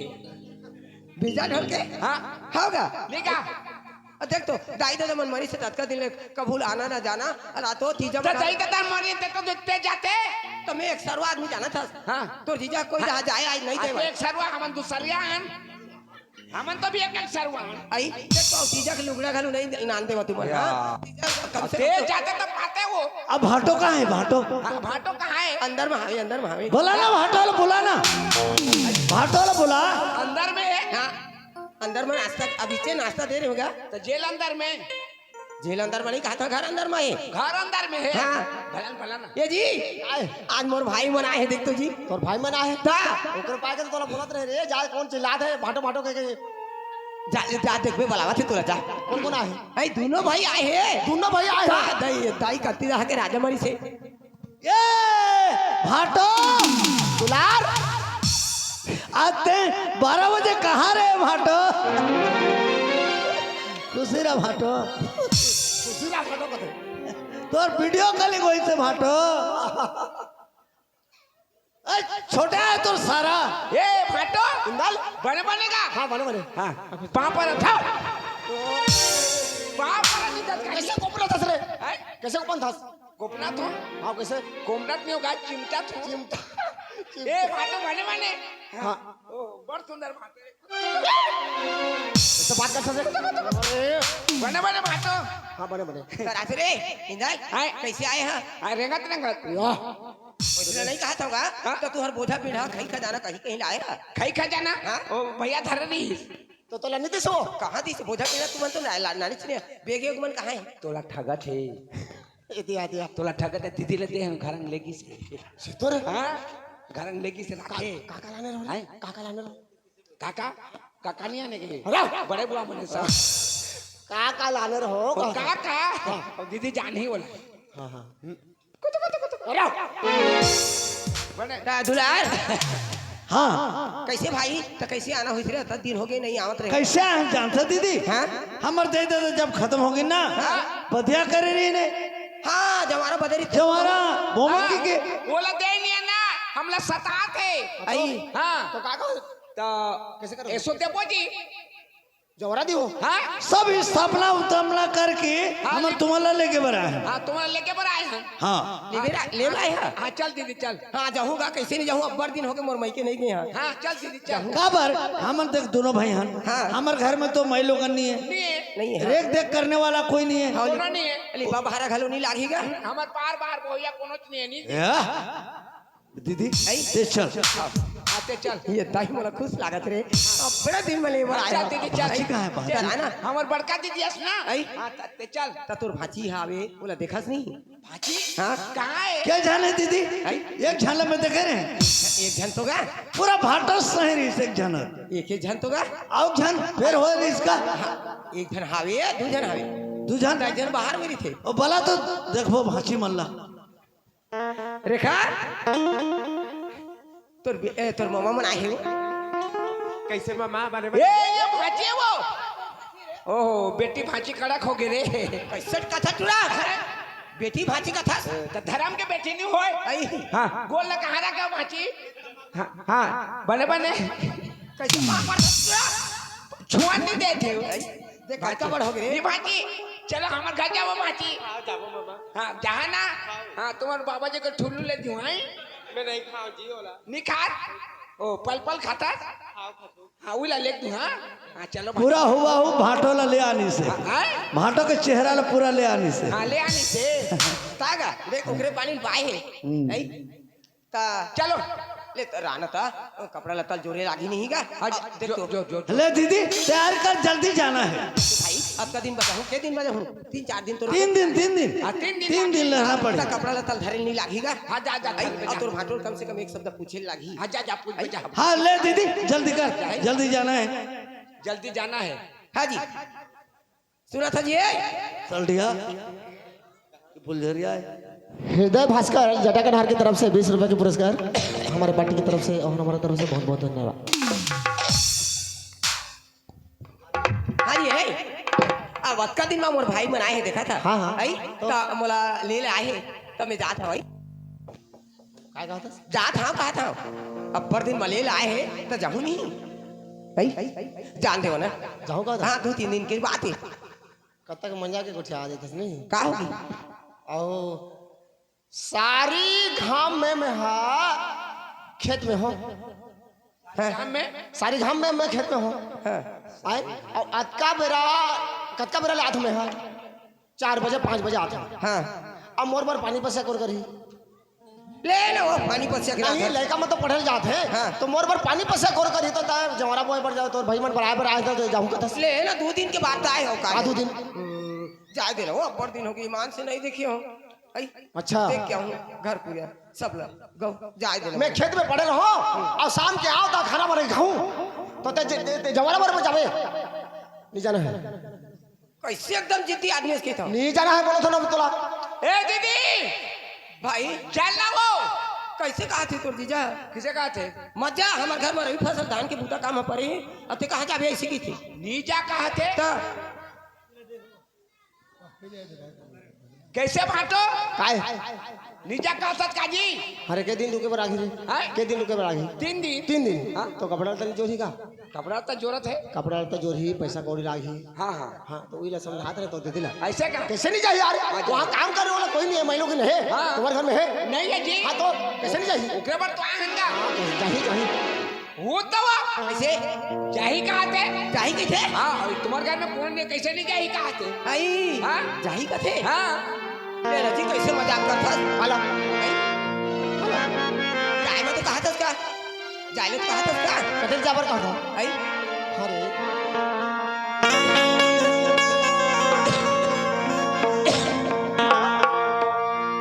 बीजा ढोल के? हाँ। होगा। नहीं का? अ, देख तो, दाई ददा मन मरिस हे, ततका दिन ले कभू आना ना जाना, रातो तीजा तो बना दाई ददा मरिस हे, ते तो देखते जाते। तो मैं एक सरवा आदमी जाना था। हाँ। तो जीजा कोई हाँ। रहा जाए, आज नहीं आज जाए। एक सरवा, हमन दूसरिया हन। हमन तो भी एक, एक सरवा हन। आई, देख तो, जीजा के लुगड़ा घलो नहीं नान देवा तुमन, या। हाँ? जीजा कम से ते कम तो जाते तो पाते वो। अब भाटो कहाँ है, भाटो? हाँ, भाटो कहाँ है? अंदर में हावे, अंदर में हावे। बोला ना भाटो ला, बोला ना। भाटो ला बोला। अंदर में है? हाँ। अंदर में नाश्ता, अभी से नाश्ता दे रहे होगा। तो जेल अंदर में। जेल अंदर में नहीं कहा था, घर अंदर में है। घर अंदर में है। हाँ। भला न, भला न। ये जी, आए। आज मोर भाई मन आए हैं, देख तो जी। तोर भाई मन आए हैं? ता। ओकर पाए के तो तोला बोलत रहे रे, जा कौन चिल्लात है, भाटो भाटो के, के। जा, जा देखबे, बुलावत हे तोला, जा। कौन कौन आए हैं? अरे दोनों भाई आए हैं। दोनों भाई आए हैं? ता, दाई, दाई कतिदाह के राजा मरिस हे। ए भाटो, दुलार, आज ते बारह बजे कहाँ रे भाटो? खुशी रह भाटो। खुशी रह भाटो कथे। तोर video calling होइस हे भाटो। ए, छोटा है तोर सारा। ए भाटो, इंदल। बने बने का? हाँ, बने बने। हाँ, पाँव पर उठाओ। पाँव पर नहीं दस का। कैसे कोपरा दस रे? हैं? कैसे कोपन दस? कोपना तो? हाँ, कैसे? कोमरत नहीं होगा, चिमटा तो। चिमटा। ए, भाटो बने बने। हाँ। ओ, बड़ सुंदर भाटो। ऐसे बात कर सकते? अरे। बने बने भाटो। हाँ, बने बने। तो राजू रे, इंदल, हाँ। कैसे आए हैं? हाँ, रेंगत रेंगत। वाह। वैसे नहीं कहा था होगा, हाँ? तो तुहर बोझा पीढ़ा खाई खजाना कहीं कहीं लाए है। खाई खजाना? हाँ? ओ, भैया धर रही। तो तोला नहीं दिसो? कहाँ दिस बोझा पीढ़ा तुमन तो ना, ला-, नानी चिने। बेगे उगमन कहाँ है? तोला ठगत है। ए दिया, दिया। तोला ठगत है, दीदी लेते हैं, घर में लेगी से। से तोर? हाँ? घर में लेगी से का, रखे। का, का लाने रहो? हैं? का, का लाने रहो? काका? काका नहीं आने के लिए? अरे! बड़े बुआ मने साहब। का, का लाने रहो? ओ, का? काका? हाँ। और दीदी जान ही बोला। हाँ, हाँ। अरे! बने। ता दुलार। हाँ। कैसे भाई? तो कैसे आना होइस रे? अतना दिन हो गए नहीं आवत रहे। कैसे आए जानता दीदी? हाँ? हमर दे दे जब खत्म हो गई ना, हाँ। बधिया करे रही ने। हाँ, जवारा बदरी थे। जवारा, बोमा हाँ, की के। ओला दे नहीं है ना, हमला सतात है। आई। हाँ। तो का कहो? तो कैसे करो? ऐसो देबो जी। जवरा दियो। हाँ? सब स्थापना उतापना करके हाँ, हमन ले- तुमन ला लेके बर आए हैं। हाँ, तुमन ला लेके बर आए हैं। हाँ। लेबे रा-, लेबे आए हैं। हाँ, चल दीदी, चल। हाँ, जाहूँगा, कैसे नहीं जाहूँ, अब्बड़ दिन हो गए मोर मइके नहीं गए हैं। हाँ, चल दीदी, चल। काबर? हमन देख दोनों भाई हन। हाँ। हमर घर में तो माई लोगन नहीं है। नहीं है। नहीं है। रेख देख करने वाला कोई नहीं है। हाँ, कोनो नहीं है। अली बाबा हरा घलो नहीं लागी गा। हमर पार बार भैया कोनो नहीं है, नहीं। या? दीदी, आई? ते चल। हाँ, ते चल। ये दाई मोला खुश लागत रे। अब बड़ा दिन में लेबर आया। चल दीदी, चल। भांची कहाँ है, भांची? चल, है ना? हमर बड़का दीदी हस ना? आई? हाँ, त-, ते चल। त तोर भांची हावे, ओला देखस नहीं? भांची? हाँ? कहाँ है? के झन है दीदी? आई? एक झन ला मैं देखे रहे। एक झन तो गा? पूरा भाटो सही रहिस एक झन। एक, एक झन तो गा? अउ झन, फेर हो रहिस का? हाँ, एक झन हावे, दू झन हावे। दू झन? दस झन बाहर में रहिथे। ओ, बला तो देखबो भांची मन ला। रेखा, तोर बे-, ए, तोर मामा मन आए हे वो। कैसे मामा? बने ए, बने? ये भांची हे वो। ओहो, बेटी भांची कड़क हो गए रे। कैसे कथा टूरा? बेटी भांची कथा? ए, तो धर्म के बेटी नहीं होय। आई। हाँ। गोड़ ला कहाँ रखा भांची? हाँ, हाँ, बने बने। कैसे मामा टूरा? छुआ नहीं देते हो। देख, भांची। कतका बड़ हो गए रे। ये भांची, चलो हमर घर जाओ भांची। हाँ, जाओ मामा। हाँ, जहाँ ना। हाँ, तुम्हारे बाबा जी को ठुल्लू ले दूँ, हैं? मैं नहीं खाऊं जी, ओला। नहीं खा? ओ, पल पल खाता? खाओ, खाओ। हाँ, उला ले दूँ, हाँ? हाँ, चलो भांची। पूरा हुआ हूँ भाटो ला ले आनी से। हाँ, हाँ? भाटो के चेहरा ला पूरा ले आनी से। हाँ, ले आनी से। तागा, देख, उगरे पानी बाय है। हम्म। नहीं? ता चलो। ले, त-, राना ता, कपड़ा लत्ता जोरे लागी नहीं गा। हाँ, आज देख जो, तो। जो, जो, जो। ले दीदी, तैयार कर, जल्दी जाना है। भाई, अब का दिन बचा हूँ, के दिन बचा हूँ? तीन चार दिन तो तीन दिन, तीन दिन। हाँ, तीन दिन तीन दिन लागी। रहना पड़ेगा। ता कपड़ा लत्ता धरे नहीं लागी गा। हाँ, जा, जा, भाई, जा, जा। अब तोर भाटोर कम से कम एक शब्द पूछे लागी। हाँ, जा, जा, पूछ, भाई। जा। हाँ, ले दीदी, जल्दी कर, जल्दी जाना है। जल्दी जाना है। हाँ जी। सुना था जी, ए? चल दिया। फुलझरिया है। हृदय भास्कर जटाकनहार की तरफ से बीस रुपए के पुरस्कार, हमारे पार्टी की तरफ से और हमारे तरफ से बहुत बहुत धन्यवाद। हाँ जी, है। अब अतका दिन में मोर भाई मन आए हे, देखा था? हाँ, हाँ। आई? तो? त मोला ले ले आए हे, त मैं जात हूँ, आई? काय कहत हस? जात हूँ, कहत हूँ। अब्बड़ दिन में ले ले आए हे, त जाहूँ नहीं? आई? जान देवो ना। जाहूँ कहत हस? हाँ, दो तीन दिन के बात है। कतक मंजा के गोठिया देथस नहीं? का होगी? अहो, सारी घाम में मैं हा खेत में हो। हाँ। घाम में? सारी घाम में मैं खेत में हो। हाँ। आए, अउ अतका बेरा, कतका बेरा ले आथो मैं हा? चार बजे, पाँच बजे आथो। हाँ। अब मोर बर पानी पसिया कोन करही? ले लो, वो पानी पसिया के नहीं, लाथस। लइका मन तो पढ़े ल जात हे, हाँ। तो मोर बर पानी पसिया कोन करही? तो ता जंवारा बोए बर जाओ, तोर भाई मन बर आए बर आए, तो जाहूँ कहत हस। ले ना, दो दिन के बाद आए हो का? हाँ, दो दिन। हम्म, जाए दे ना, वो अब्बड़ दिन होगे, ईमान से नहीं देखे हो। आई? अच्छा। देख के आहूँ घर पूरा, सब ला, गौ, जाए दे ना। मैं खेत में पड़े रहूँ अउ शाम के आव त खाना बनाई खाहूँ, तो ते, ते, ते जंवारा बर जाबे? नहीं जाना है। कैसे एकदम जिद्दी आदमी हे, कहत हूँ। नहीं जाना है, बोलत हूँ ना तोला। ए दीदी, भाई। चल ना वो। कैसे कहत हे तोर जीजा? किसे कहत हे? मत जा, हमर घर में रबी फसल धान के बूता काम में पड़े हे, अब ते कहाँ जाबे ऐसे कहत हे? नहीं जा कहत हे। त कैसे बांटो? काय? नहीं जा कहत हस काजी? अरे, के दिन रुके बर आही रे? हैं? के दिन रुके बर आही? तीन दिन। तीन दिन? हाँ। तो कपड़ा लत्ता नहीं जोरही का? कपड़ा लत्ता जोरत हे। कपड़ा लत्ता जोरही, पैसा कौड़ी लागही। हाँ, हाँ। हाँ, तो वही ला समझात रहे तो दे दिला। ऐसे का? कैसे नहीं जाही यार? हाँ जी। वहाँ काम करे वाला कोई नहीं है, महिला की नहीं है। हाँ। तुम्हारे घर में है? नहीं है जी। हाँ, तो कैसे नहीं जाही? ओकरे बर तो आए हन का? हाँ, तो जाही, जाही। वो तो वो। कैसे? जाही कहत हे? जाही कथे? हाँ, अउ तुम्हारे घर में कौन नहीं, कैसे नहीं जाही कहत हे? आई। हाँ? जाही कथे? हाँ। ए रजी, कैसे मजाक करत हस? काला? आई? काला? जाए में तो कहत हस का? जाए ले तो कहत हस का? कते जाबर कहत हस? आई? अरे।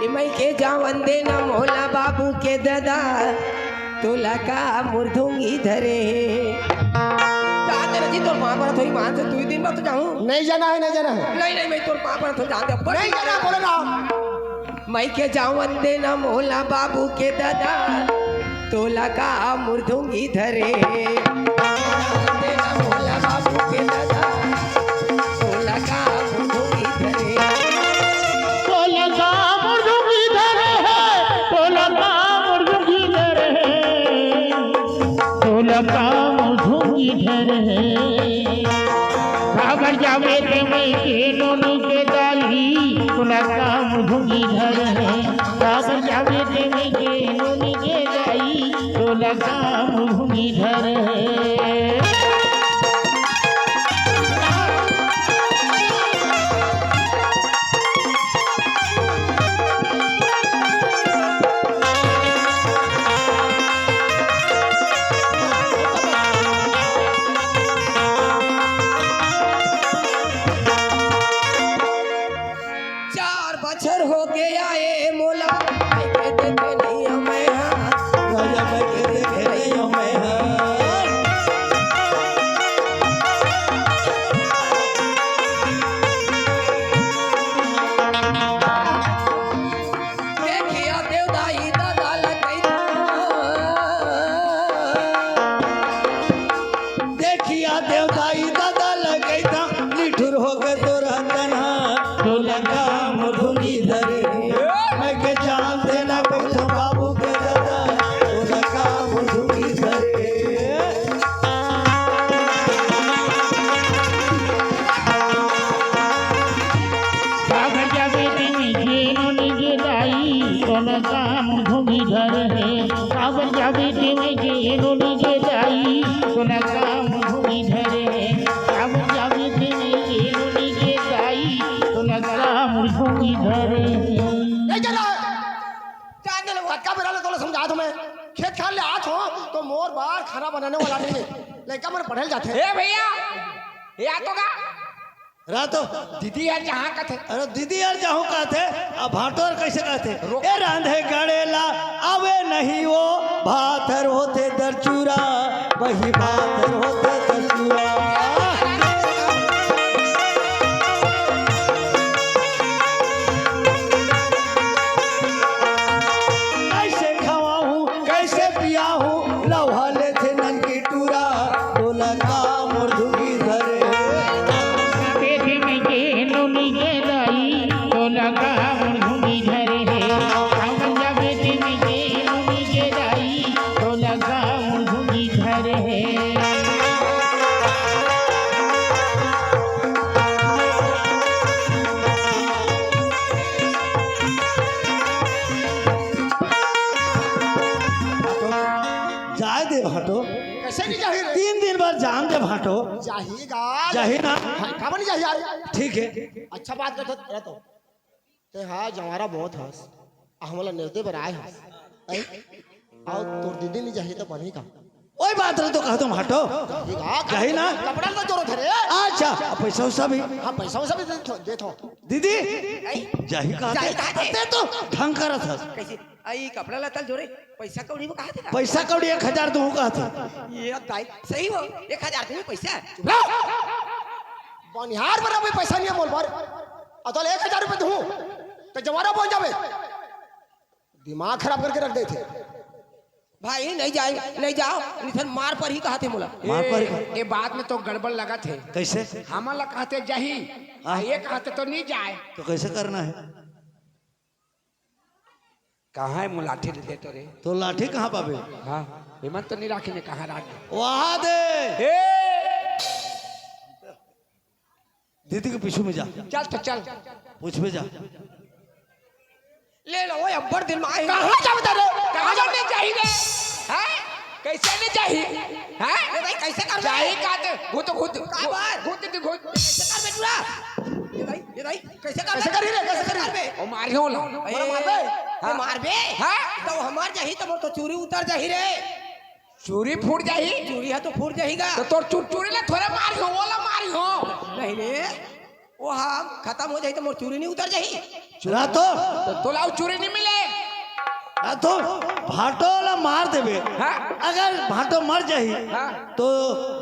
ए मइके जावन दे ना मोला बाबू के ददा, तोला का मुरधुंगी धरे हे। जान दे रजी, तोर पाँव परत हों, ईमान से दुई दिन बाद तो जाहूँ। नहीं जाना है, नहीं जाना है। नहीं, नहीं, मैं तोर पाँव परत हों, जान दे। नहीं जाना, बोलो ना। मइके जावन दे ना मोला बाबू के ददा, तोला का मुरधुंगी धरे हे। जावन दे ना मोला बाबू के ददा, तोला का मुरधुंगी धरे हे। तोला का मुरधुंगी धरे हे, तोला का मुरधुंगी धरे हे, तोला का मुरधुंगी धरे हे। काबर जाबे ते मइके नोनी के दाई, तोला का मुरधुंगी धरे हे। काबर जाबे ते मइके नोनी के दाई, तोला का मुरधुंगी धरे हे। चार बछर होगे आए मोला, मइके देखे नइ हँव मैं हा। राजा मइके देखे नइ हँव मैं हा। देखिया देवदाई ददा ल कहिथँव। देखिया देवदाई ददा ल कहिथँव, निठुर होगे तोर तन हा। तोला का मुरधुंगी धरे हे, मइके जान दे ना कहिथँव बाबू के ददा, तोला का मुरधुंगी धरे हे। काबर जाबे ते मइके नोनी के दाई, तोला का मुरधुंगी धरे हे। काबर जाबे ते मइके नोनी के दाई, तोला का मुरधुंगी धरे हे। काबर जाबे ते मइके नोनी के दाई, तोला का मुरधुंगी धरे हे। नहीं जाना। जान दे, अतका बेरा ले तोला समझात हँव मैं। खेत खार ले आत हँव, तो मोर बर खाना बनाने वाला नहीं हे। लइका मन पढ़े ल जाथे। ए भैया, ए आ तो का? रह तो। दीदी यार जहाँ कथे। अरे दीदी यार जाहूँ कहथे, अब भाटोर कैसे कहथे? रोक। ए रांधे गड़ेला आवे नहीं वो, भात हर होथे दरचूरा, वही भात हर होथे दरचूरा। से नहीं जाही रे। तीन दिन बाद जान दे भाटो। जाही गा। जाही ना? हाँ, काबर नहीं जाही यार? ठीक है। अच्छा बात करत रह तो। ते हा जंवारा बहुत हस। आ हमला नेवते बर आए हस। ऐ? अउ तोर दीदी नहीं जाही तो बनही का? ओई बात रह तो कह दो भाटो। जाही गा, जाही ना? कपड़ा तो जोरो धरे। अच्छा, पैसा उसा भी? हाँ, पैसा उसा भी दे थो, दे थो। दीदी, ऐ? जाही कहा जाही थे? कहा थे? ते तो ढंग करत हस। कैसे? आई कपड़ा लत्ता ल जोरे, पैसा कौड़ी में कहा थे का? पैसा कौड़ी एक हजार दूँ कहा थे। ये दाई, सही हो, एक हजार दूँ पैसा। चुप रहो। बनिहार बना भाई पैसा नहीं है मोल पर। अउ तोला एक हजार रुपये दूँ, तो जंवारा बन जाबे। दिमाग खराब करके रख देथे। भाई, नहीं जाए, नहीं जाओ, निथन मार परही कहा थे मोला। मार परही? ए, ए बात में तो गड़बड़ लगत हे। कैसे? हमन ला कहा थे जाही, हाँ। आ ये कहा थे तो नहीं जाए। तो कैसे करना है? कहाँ है मोर लाठी दे दे तो रे? तो लाठी कहाँ पाबे? हाँ, एमन तो नहीं राखे ने, कहाँ राख दे? वहाँ दे। ए! दीदी के पीछू में जा। चल तो चल। पूछबे जा। ले लो, ओए अब्बड़ दिन में आए। कहाँ जाबे रे? कहाँ जाबे? नहीं जाही रे? हैं? कैसे नहीं जाही? हैं? अरे भाई, कैसे करबे? जाही का ते? घुट, घुट, का बात? घुट, घुट, घुट। कैसे करबे टूरा? ये भाई, ये भाई, कैसे करबे? कैसे करही रे? कैसे करही? करबे? ओ मारियो ला। मोला मारबे? ए, हाँ। मारबे? हाँ। तो हमार जाही तो मोर तो चूरी उतर जाही रे। चूरी फूट जाही? चूरी हा तो फूट जाही गा। तो तोर चू-, चूरी ला थोड़े मारियो, ओला मारियो। नहीं रे, वो हा खतम हो जाही तो मोर चूरी नहीं उतर जाही। चुरा तो। तो तोला अउ चूरी नहीं मिले। आ तो भाटो ला मार देबे। हाँ। अगर भाटो मर जाही, हाँ। तो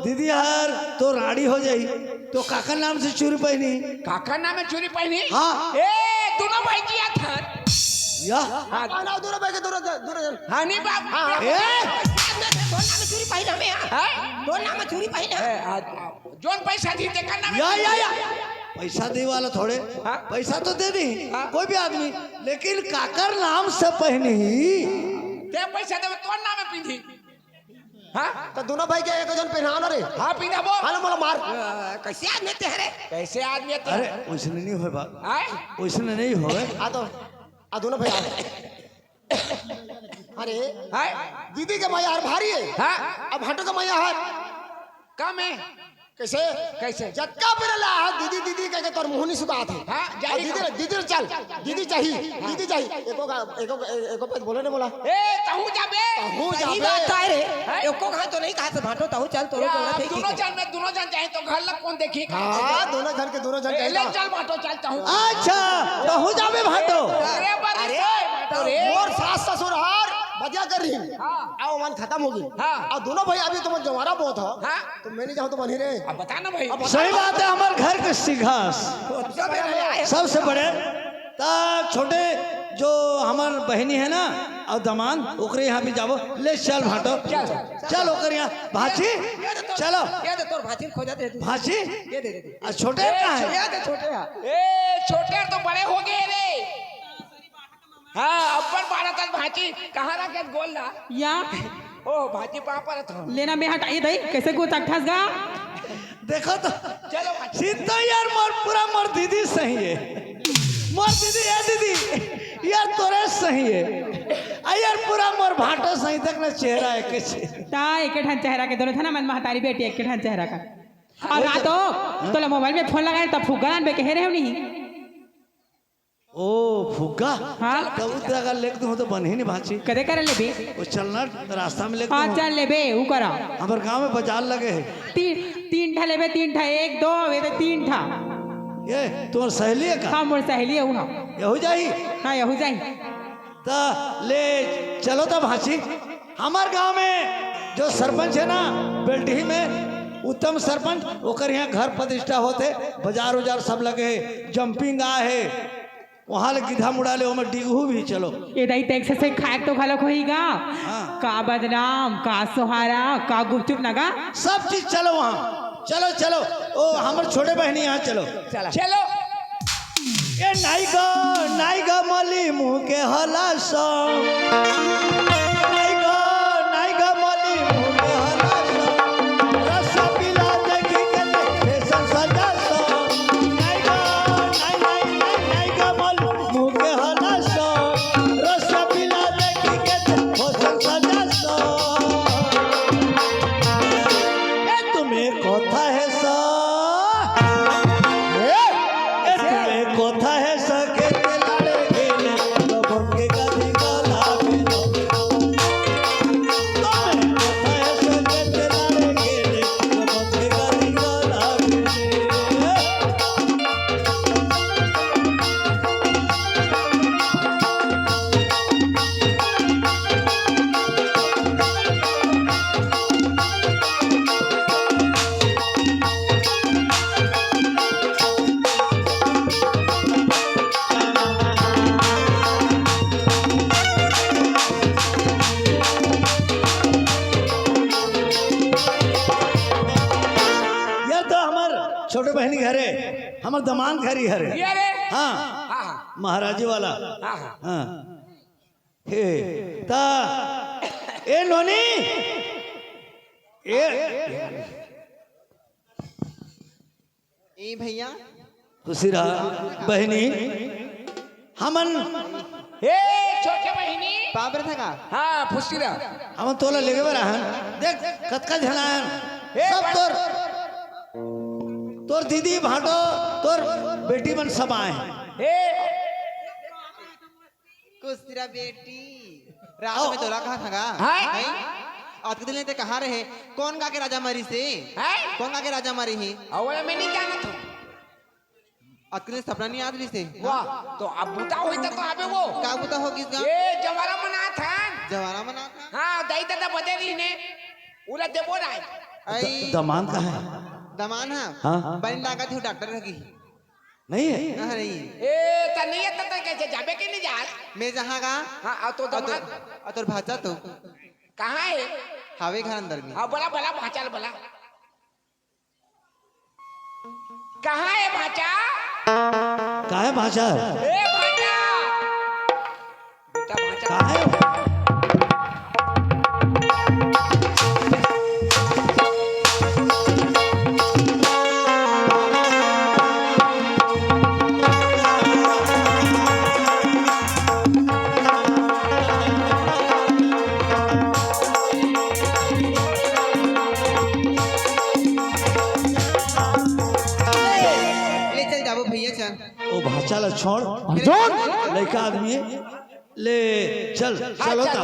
दीदी हर तो राड़ी हो जाही। तो काकर नाम से चूरी पहिनी? काकर नाम में चूरी पहिनी? हाँ। ए, दोनों भाई किया था। या। हाँ। हाँ, ना, दोनों भाई के दोनों जन, दोनों जन। हाँ, नहीं बाप। हाँ, हाँ। ए! पैसा आदमी थे, दोनों नाम में चूरी पहिना में, हाँ। हाँ? दोनों नाम में चूरी पहिना। ए, आ, आ, जोन पैसा दी, ते करना में या, या, या। पैसा दे वाला थोड़े। हाँ। पैसा तो दे दी, हाँ। कोई भी आदमी, लेकिन काकर नाम से पहिनी। ते पैसा देवे, तोर नाम में पिंधी। हाँ? तो दोनों भाई के एक जन पहिनाओ ना रे। हाँ, पिंधाबो। हाँ ना, मोला मार। अ, कैसे आदमी ते हरे? कैसे आदमी ते? अरे, वैसने नहीं होय बा। आय? वैसने नहीं होय। आ तो, आ दोनों भाई आ। अरे, हाय? दीदी के मया हर भारी है। हाँ? अब भाटो के मया हर कम है। कैसे? कैसे? जतका बेरा ला हा, दीदी, दीदी कह के तोर मुंह नहीं सुखात हे। हाँ, जाही अउ दीदी का? रे, दीदी रे चल, दीदी चाही, हाँ। दीदी चाही। एको का, एको, एको पद बोले ने मोला। ए, तहूँ जाबे। तहूँ सही जाबे। बात है रे। हैं? एको कहा तो नहीं कहा से भाटो, तहूँ चल, तोरो या, बोला थे, दोनों ठीक है। जन में, दोनों जन जाही तो घर ला कौन देखी? हाँ, दोनों जन के दोनों जन ए, जाही ले ना। चल भाटो, चल तहूँ। अच्छा, तहूँ जाबे भाटो। अरे, अरे, अरे, भाटो रे। मोर सास ससुर हर बजा कर रही। हाँ। अब मन खतम हो गई। हाँ। अब दोनों भाई अभी तुम जवारा बहुत हो। हाँ। तो मैं नहीं जाऊँ तो बनी रे। अब बता ना भाई। अब बता। सही बात है, हमारे घर के सिंघास। सबसे बड़े। सबसे बड़े। ता छोटे जो हमार बहिनी है ना, और दमान, ओकरे यहाँ भी जाबो। ले चल भाटो। चल। चल ओकर यहाँ। भाची, ये दे तोर, चलो। ये दे तोर भाची खोजा दे तू। भाची? ये दे दे। आ छोटे ए, कहाँ है? ये दे छोटे है। ए, छोटे तो बड़े हो गए रे। हाँ, अब्बड़ बारह तक भांची, कहाँ रखे गोल ना? या। ओ, भांची पाँव परत हो। लेना मैं हटाइए दई, कैसे गोता ठस गा? देखो तो, चलो भांची। सीधा यार मोर पूरा मोर दीदी सही है। मोर दीदी, ए दीदी, यार तोरे सही है। आ यार पूरा मोर भाटो सही, देख ना चेहरा है कैसे। ता एक ठन चेहरा के दोनों था ना, मन महतारी बेटी एक ठन चेहरा का। और वो रात तो हो, तोला मोबाइल में फोन लगाए तब फुग्गा लान बे कहे रहे नहीं। ओ, फुग्गा? हाँ। तब उतरा का लेक दूँ तो बनही नहीं भांची। कदे करे लेबे? वो चलना रास्ता में लेक हाँ, दूँ। चल लेबे, ऊ करा। हमर गांव में बाजार लगे है। तीन, तीन ठा लेबे, तीन ठा, एक, दो, अबे तो तीन ठा। ये, तुम्हार सहेली है का? हाँ, मोर सहेली है, ऊ हाँ। यहू जाही? हाँ, यहू जाही। त ले, चलो त भांची। हमर गांव में जो सरपंच है ना, बेल्टही में, उत्तम सरपंच, ओकर यहाँ घर प्रतिष्ठा होते, बाजार उजार सब लगे है, जंपिंग आ है, वहाँ ले गिधा मुड़ा ले, ओमे डिगहू भी चलो। ए दाई, टैक्स से खाए तो घलो होई गा। हाँ। का बदनाम, का सोहारा, का गुपचुप नगा। सब चीज चलो वहाँ। चलो, चलो। ओ, हमर छोटे बहनी यहाँ चलो। चला। चलो। ए नाई गा, नाई गा मली मुँह के हलास। नाई गा, नाई गा मली मुँह के हलास। रसगुल्ला देखी के फैशन सजास। नाई गा, नाई, नाई, नाई, नाई गा मली मुँह के हलास। रसगुल्ला देखी के फैशन सजास। हरे, हमर दमांद घर ही हरे। ये रे। हाँ। हाँ, हाँ। महाराजी वाला। हाँ, हाँ। हाँ। हे, ता, ए नोनी, ए, ए भैया। खुशी रहा, बहिनी। हमन, ए छोटे बहिनी। बाप रे थका। हाँ, खुशी रहा। हमन तोला लेगे बर आहन। देख, कतका झन आयन। ए सब बड़- तोर, तोर दीदी, भांटो, तोर बेटी मन सब आए हैं। ए कुस्तिरा बेटी, रात में तोला कहा था गा? हाँ? नहीं? अतके दिन ले ते कहाँ रहे? कौन गा के राजा मारी से? हैं? कौन गा के राजा मारी ही? अवला मैं नहीं जानत हूँ। अतके दिन सपना नहीं याद रही से? वाह, तो अब बूता होई त तो आबे वो। का बूता हो गिस गा? ए, जवारा मनात हन। जवारा मनात हन? हाँ, दाई दादा बदे रही ने। उला देबो ना। आई। द-, दमान कहाँ है? दमान है? हाँ। बन लागत हो डॉक्टर लगी। नहीं है? हाँ, नहीं। ए, त नहीं है त, त कैसे जाबे के नहीं जात? मैं जहाँ गा। हाँ, आ तो आ तो, दमान। आ तोर भाचा तो। कहाँ है? हावे घर अंदर में। हाँ, बला, बला, भाचा ल बला। कहाँ है भाचा? कहाँ है भाचा? ए भाचा! बेटा भाचा। कहाँ है? ले चल जाबो भैया, चल। ओ भाचा ला छोड़। अर्जुन! लइका आदमी है। ले, चल, हाँ, चलो चल, ता।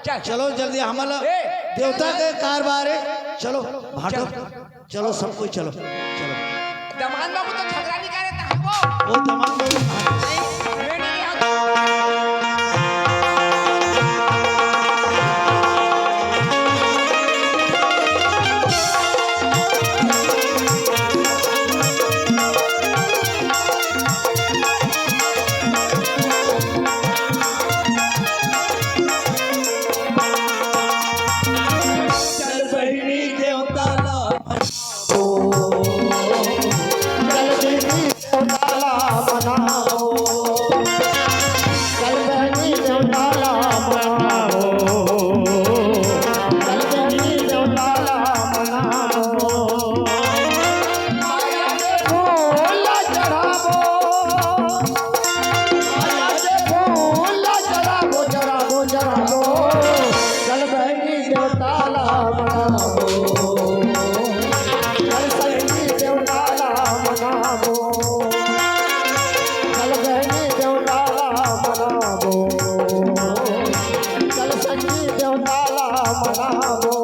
चल। चलो जल्दी, हमला ए, देवता चल। के कारबार है। चलो, भाटो। चल। चलो, सब कोई चलो। चलो। दमान बाबू तो झगड़ा नहीं करे था, वो। वो दमान बाबू। मैं नहीं आता। चल बहिनी देवता ला मनाबो। चल बहिनी देवता ला मनाबो। चल बहिनी देवता ला मनाबो। चल बहिनी देवता ला मनाबो। माया के फूल चढ़ाबो। माया के फूल चढ़ाबो, चढ़ाबो, चढ़ाबो। चल बहिनी देवता ला मनाबो। चल संगी देवता ला मनाबो। चल बहिनी देवता ला मनाबो। चल संगी देवता ला मनाबो।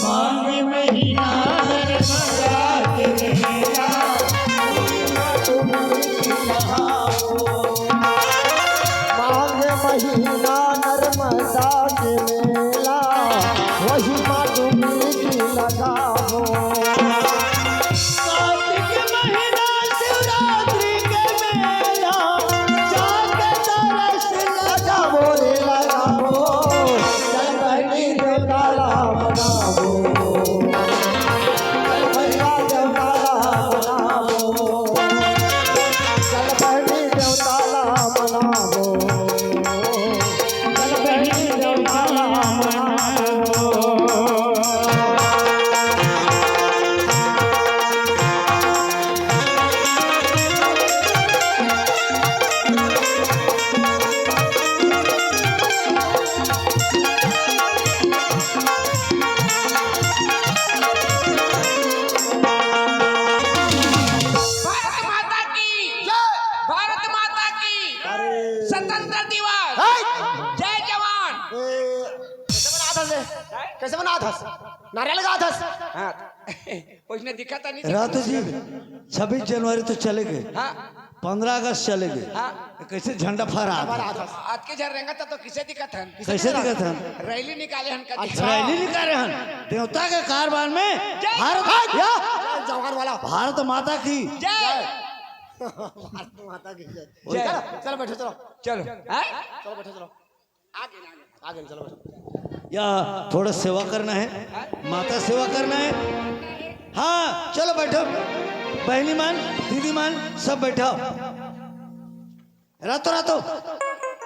माघ महीना नर्मदा के मेला, तुम नहाओ। माघ महीना नर्मदा के मेला, वही माँ डुबकी लगाओ। कार्तिक महीना शिवरात्रि के मेला, जाके दरस लगाओ रे लगाओ। चल बहिनी देवता ला मनाबो। चल भैया देवता ला मनाबो। चल बहिनी देवता ला मनाबो। चल बहिनी देवता ला मनाबो। भारत माता की जय। भारत माता की अरे। स्वतंत्र दिवस। हाय। जय जवान। ए, कैसे मनात हस? कैसे मनात हस? नारियल गात हस? हाँ। उसने दिखा था नहीं। रातू जी, छब्बीस जनवरी तो चले गए। हाँ। पंद्रह अगस्त चले गे। हाँ। कैसे झंडा फहरा? आज के झर रेंगत तो किसे दिखत हन? कैसे दिखत हन? रैली निकाले हन कति। अच्छा। रैली निकाले हन। देवता के कारबार में जय। भारत, या? जय जवान वाला। भारत माता की। जय। भारत माता की जय। जय। चलो, चलो बैठो, चलो। चलो। हैं? चलो बैठो, चलो। आगे, आगे, आगे, चलो बैठो। या थोड़ा सेवा करना है, माता सेवा करना है। हाँ, चलो बैठो, बहनी मान, दीदी मान, सब बैठो। रातो रातो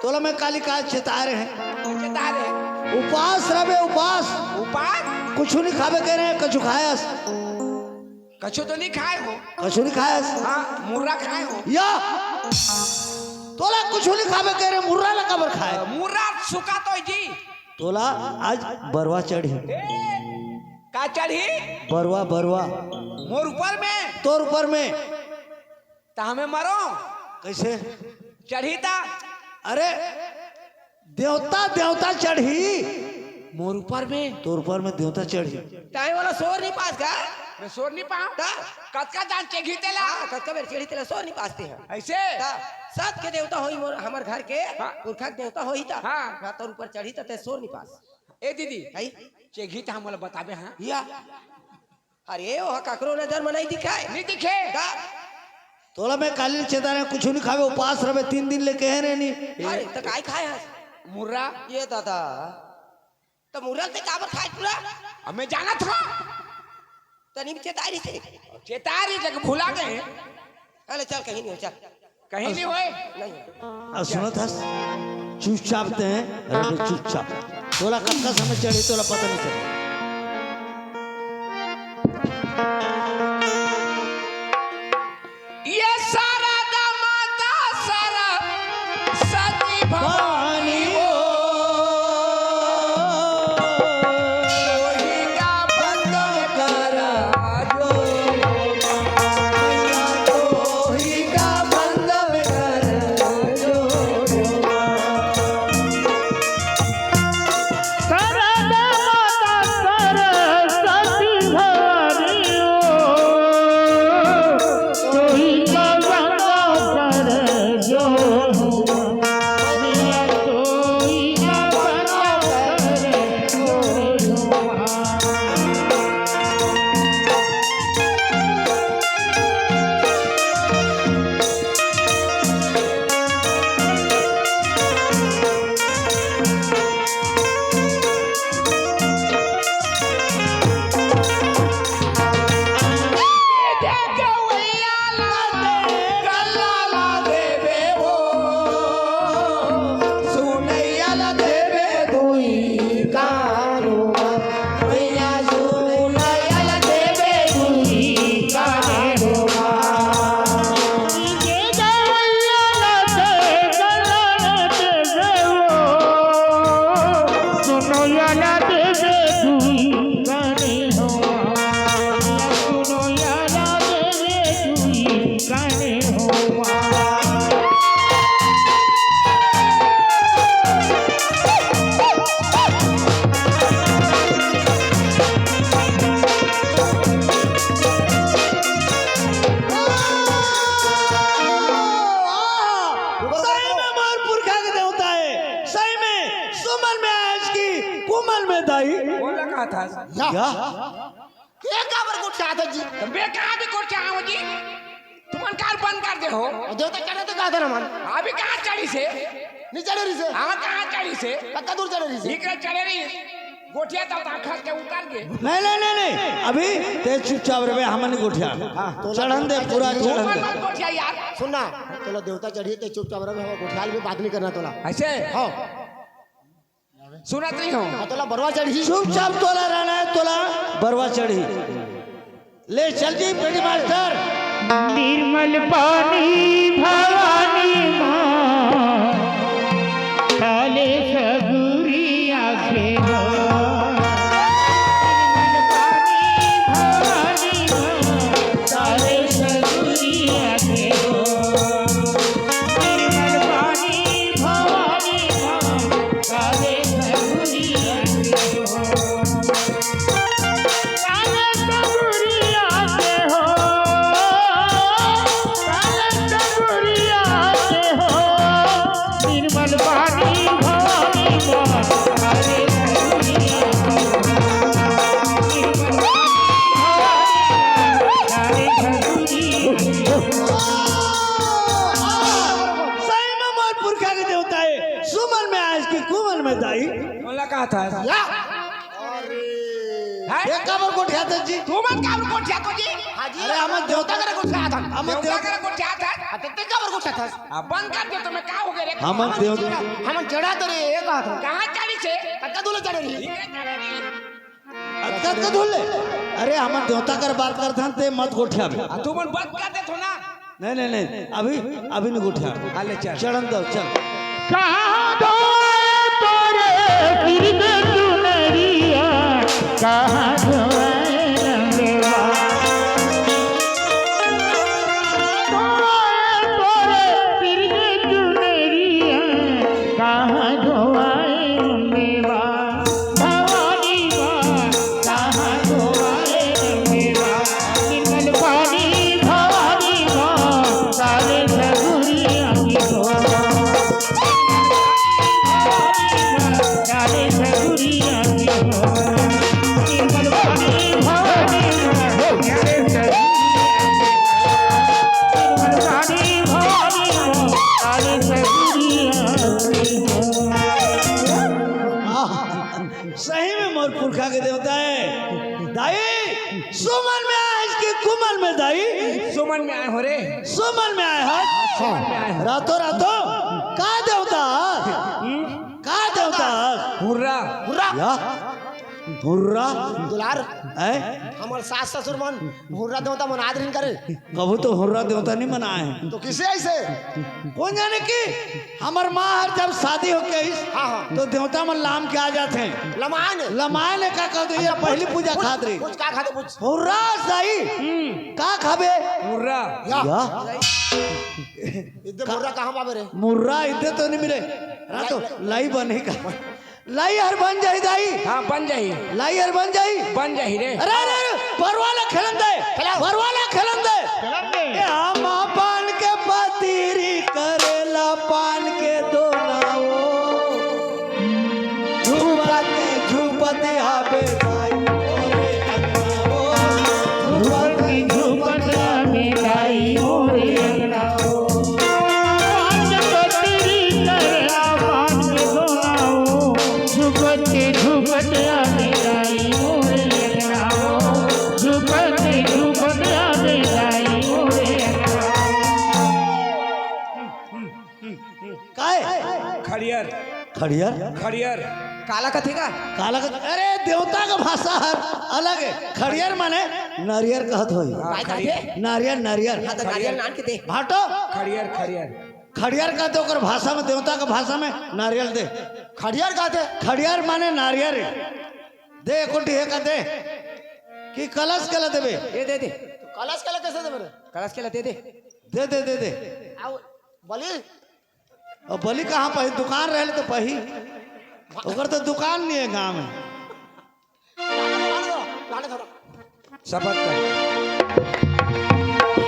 तोला मैं काली का चेता रहे हैं। चेता रहे। उपास रहे, उपास। उपास? कुछ नहीं खावे कहे रहे, कछु खायस? कछु तो नहीं खाए हो। कछु नहीं खायस? हाँ, मुर्रा खाए हो। या तोला कुछु नहीं खावे कहे रहे, मुर्रा ला काबर खाए? मुर्रा सुका तो जी। तोला आज बरवा चढ़ी। ए, का चढ़ी? बरवा, बरवा। मोर ऊपर में? तोर ऊपर में। त हमें मरो। कैसे? चढ़ी ता। अरे, देवता, देवता चढ़ी। मोर ऊपर में? तोर ऊपर में देवता चढ़ी। ताई वाला सोर नहीं पास का? मैं सोर नहीं पाऊं। ता? कतका दान चेघी तेला? हाँ, कतका बेर चेघी तेला सोर नहीं पासते हैं। ऐसे? ता, सत के देवता होई मोर, हमर घर के, हाँ। पुरखा के देवता होई ता। हाँ। हाँ, तोर ऊपर चढ़ी ता ते सोर नहीं पास। ए दीदी, आई? चेघी ता हमला बताबे, हाँ? या। अरे, ओह ककरो नजर में नहीं दिखाए। नहीं दिखे। का? तोला मैं काली चेता रहे, कुछ नहीं खावे, उपास रहे, तीन दिन ले कहे रहे नहीं। अरे, तो काय खाए हस? मुर्रा। ये दादा, तो मुर्रा ते काबर खाए पूरा? अब मैं जाना था। तनी भी चेतारी से। चेतारी तक भुला गए। अरे चल, कहीं नहीं हो, चल। कहीं नहीं होए। नहीं। अब सुनत हस, चुपचाप ते हैं, अरे बे चुपचाप। तोला कतका समय चढ़ी, तोला पता नहीं चला। ये सारा दामादा सारा सती भवानी हो। सही में मोर पुरखा के देवता है, सही में सुमन में आयस की कुमल में दाई। बोला कहा था? या। या? ये काबर गोठियात हो जी? तो मैं कहाँ भी गोठियाहूँ जी? तुमन कार बंद कर दे हो। और देवता चढ़े तो कहा था ना मन। अभी कहाँ चढ़ी से? नहीं चढ़े रही से। हाँ, कहाँ चढ़ी से? कत्ता दूर चढ़े रही से? इकरा चढ़े रही। गोठिया तो आखा के उतर गए। नहीं, नहीं, नहीं, नहीं। अभी ते चुपचाप रहे, हमन नहीं गोठिया। हाँ, तो चढ़न दे, पूरा तू चढ़न दे। मत गोठिया यार। सुन ना, तोला देवता चढ़ी, ते चुपचाप रहे, हम गोठियाल भी बात नहीं करना तोला। ऐसे? हाँ। सुनत नहीं हो। हाँ, तोला बरवा चढ़ी। चुपचाप तोला रहना है, तोला बरवा चढ़ी। ले चल जी, बेटी मास्टर। निर्मल पानी भवानी माँ, काले सगुरी आखे हो। निर्मल पानी भवानी माँ, काले सगुरी आखे हो। निर्मल पानी भवानी माँ, काले सगुरी आखे हो। काले सगुरी आखे हो। काले सगुरी या। अरे। हैं? ये काबर गोठियाथस जी? तुमन काबर गोठियाथो जी? हाँ जी। अरे, हमन देवता करे गोठियाथन। हमन देवता देवता करे गोठियाथन। अरे, ते काबर गोठियाथस? अपन का दे तो मैं का हो गए रे? हमन हमन देवता जड़ा, हमन जड़ा तो रे, ये कहा था। कहाँ चढ़ी छे? कतका दूर चढ़े रही? अतका दूर ले? अरे, हमन देवता कर बात करथन, ते मत गोठियाबे। आ, तुमन बात कर देथो ना। नहीं, नहीं, नहीं, अभी, अभी नहीं उठा। हाँ, ले चल। चढ़न दो, चल। कहाँ धोए तोरे सिर के चुनरिया, कहाँ धोए रंगवा? धोए तोरे सिर के चुनरिया, कहाँ धोए रंगवा? भवानी बा, कहाँ धोवाए रंगेवा? निर्मल पानी भवानी बा, काले सगुरिया की धोवा। काले सगुरिया की धोवा। निर्मल पानी भवानी बा, काले सगुरिया की धोवा। निर्मल पानी भवानी बा, काले सगुरिया की धोवा। आह, सही में मोर पुरखा के देवता है। दाई, सुमन में आए इसके कुमल में दाई। सुमन में आए हो रे। सुमन में आए हो। सुमन में आए हो। रातो रातो, का देवता? हम्म? का देवता? हुर्रा। हुर्रा। या? हुर्रा। दुलार। हैं? हमर सास ससुर मन हुर्रा देवता मन आदरिन करे। कभू तो हुर्रा देवता नहीं मनाए हैं। तो किसे ऐसे? कौन जाने कि हमर माँ हर जब शादी होके आइस, हाँ, हाँ। तो देवता मन लाम के आ जाथे। लमाए ने? लमाए ने का कहते, ये अच्छा, पहली पूछ, पूजा पूछ, खात रही। पूछ, का खाते, पूछ। हुर्रा साई, हम्म। का खाबे? हुर्रा। या। या। इतने मुर्रा कहाँ पावे रे? मुर्रा इतने तो नहीं मिले। रातो, लाई। लाई बने का। लाई हर बन जाही दाई। हाँ, बन जाही। लाई हर बन जाही। बन जाही रे। अरे, अरे, अरे, परवाला खेलन दे। खेलाओ। परवाला खेलन दे। खेलन दे। ए, हम अपन के पतीरी करेला पान के दोनाओ। झूपत, झूपत आबे दाई मोरे अंगनाओ। झूपत, झूपत आबे दाई मोरे अंगनाओ। पान के पतीरी करेला पान के दोनाओ। झुकत झुकत आवे दाई मोरे अंगना हो, झुकत झुकत आवे दाई मोरे अंगना हो। काय? खड़ियर। खड़ियर? खड़ियर। काला कथे का? काला कथे, अरे देवता का भाषा हर अलग है। खड़ियर माने नारियर कहत होई। हाँ, काय खड़ियर। कथे? नारियर, नारियर। हाँ, तो नारियर नान के दे। भाटो? खड़ियर, खड़ियर। खड़ियार कहते ओकर भाषा में, देवता के भाषा में नारियल दे। खड़ियार कहते? खड़ियार माने नारियल। दे, एको ठी हे का दे। कि कलश के ला देबे? दे, दे, दे। कलश के ला कैसे देबे रे? कलश के ला दे, दे। दे, दे, दे, दे। आओ, बलि? अब बलि कहाँ पाही? दुकान रहे तो पाही। ओकर तो दुकान नहीं है गाँव में। लाने दो, लाने दो, लाने दो। शपथ कर।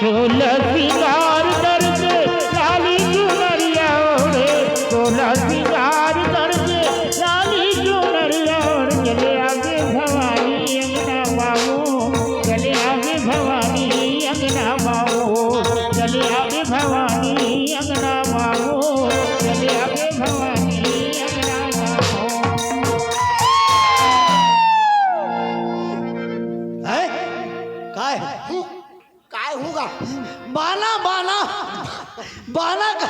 सोलह सिंगार करके लाली चुनरिया ओढ़े, सोलह सिंगार करके लाली चुनरिया ओढ़े, चले आवे भवानी अंगना बाबू, चले आवे भवानी अंगना बाबू, चले आवे भवानी अंगना बाबू, चले आवे भवानी अंगना बाबू। हैं? काय? काय होगा? बाना, बाना, बाना का।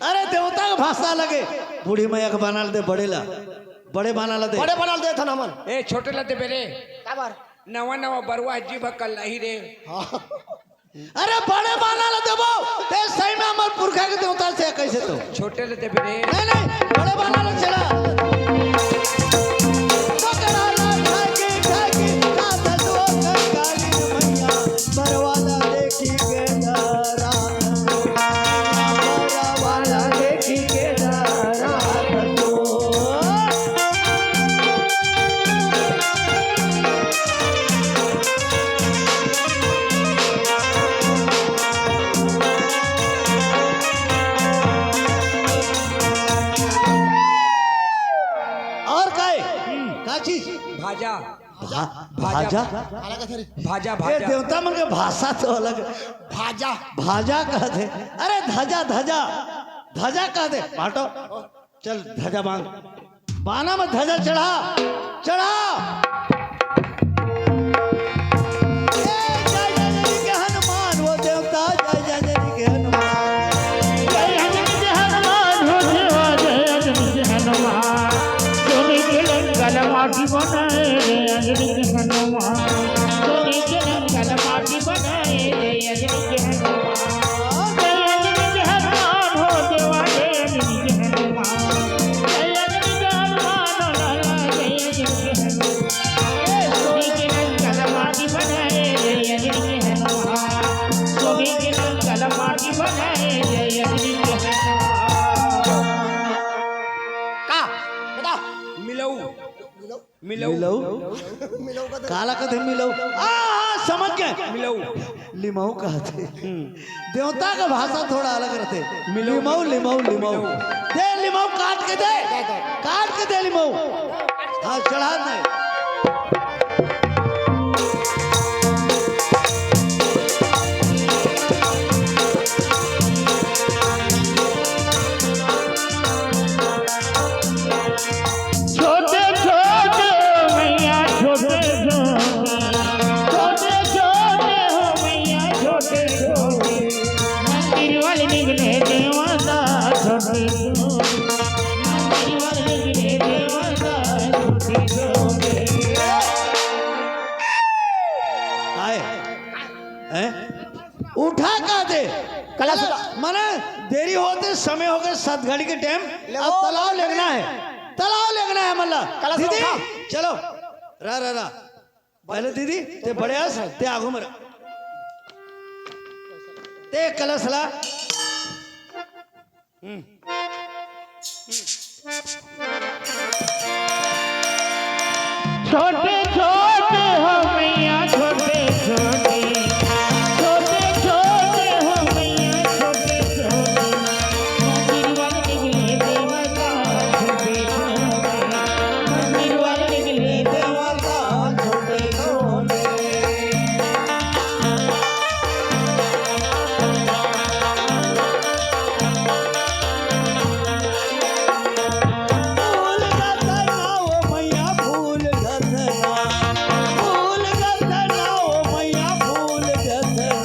अरे देवता का भाषा लगे। बूढ़ी मैया के बाना ल दे, बड़े ला, बड़े बाना ल दे। बड़े बाना ल दे था ना मन। ए, छोटे ला दे बेरे। काबर? नवा नवा बरुआ जीभ कल्लाही रे। हाँ। अरे बड़े बाना ल देबो, ते सही में हमर पुरखा के देवता से कैसे तो? छोटे ल देबे रे। नहीं, नहीं, बड़े बाना ल चढ़ा। बरवाला देखी के डरा, बरवाला देखी के डरा। और काय? का चीज? भाजा। भा-, भाजा। भाजा? भाजा, ये भाजा। देवता मन के भाषा तो अलग। भाजा। भाजा कहते। अरे धजा, धजा। धजा कहते। बाटो। चल, धजा मांग। बाना में ध्वजा चढ़ा, चढ़ा। ए, जय जय जय के हनुमान, वो देवता, जय जय जय के हनुमान। जय अंजनी के हनुमान, हो देवा, जय अंजनी के हनुमान। सोने के लंका ला माटी बनाए, जय अंजनी के हनुमान। सोने के लंका ला माटी बनाए, जय अंजनी के हनुमान। जय अंजनी के हनुमान, हो देवा, जय अंजनी के हनुमान। जय अंजनी के हनुमान, हो लाला, जय अंजनी के हनुमान। सोने के लंका ला माटी बनाए, जय अंजनी के हनुमान। सोने के लंका ला माटी बनाए, जय अंजनी के हनुमान। का? बता। मिलऊ। मिलऊ। मिलऊ। मिलऊ? मिलऊ का तो काला कथे मिलऊ? आ, आ, समझ गए। मिलऊ। लिमऊ कहथे। देवता का भाषा थोड़ा अलग रहथे। मिलऊ। लिमऊ, लिमऊ, लिमऊ। दे लिमऊ, काट के दे। दे, दे। काट के दे लिमऊ। हाँ, चढ़ा दे। छोटे छोटे हो मैया, छोटे छोटे, छोटे छोटे हो मैया, छोटे छोटे। मंदिर वाले निकले देवता, छोटे छोटे। मंदिर वाले निकले देवता, छोटे छोटे। आए। हैं? उठा का दे। कलश उठा। माने देरी होथे, समय होगे सात घड़ी के टाइम। ले अब वो तालाब लेगना हे, तालाब लेगना हे मल्ला। कलश दीदी, उठा। चलो। रा, रा, रा। पहले दीदी, ते बड़े अस, ते आगू में रा। ते कलश ला। हम्म। छोटे छोटे हो मैया, छोटे छोटे, छोटे छोटे हो मैया, छोटे छोटे। मंदिर वाले निकले देवता, छोटे छोटे। मंदिर वाले निकले देवता, छोटे छोटे। फूल गजरा ओ मैया, फूल गजरा, फूल गजरा ओ मैया, फूल गजरा।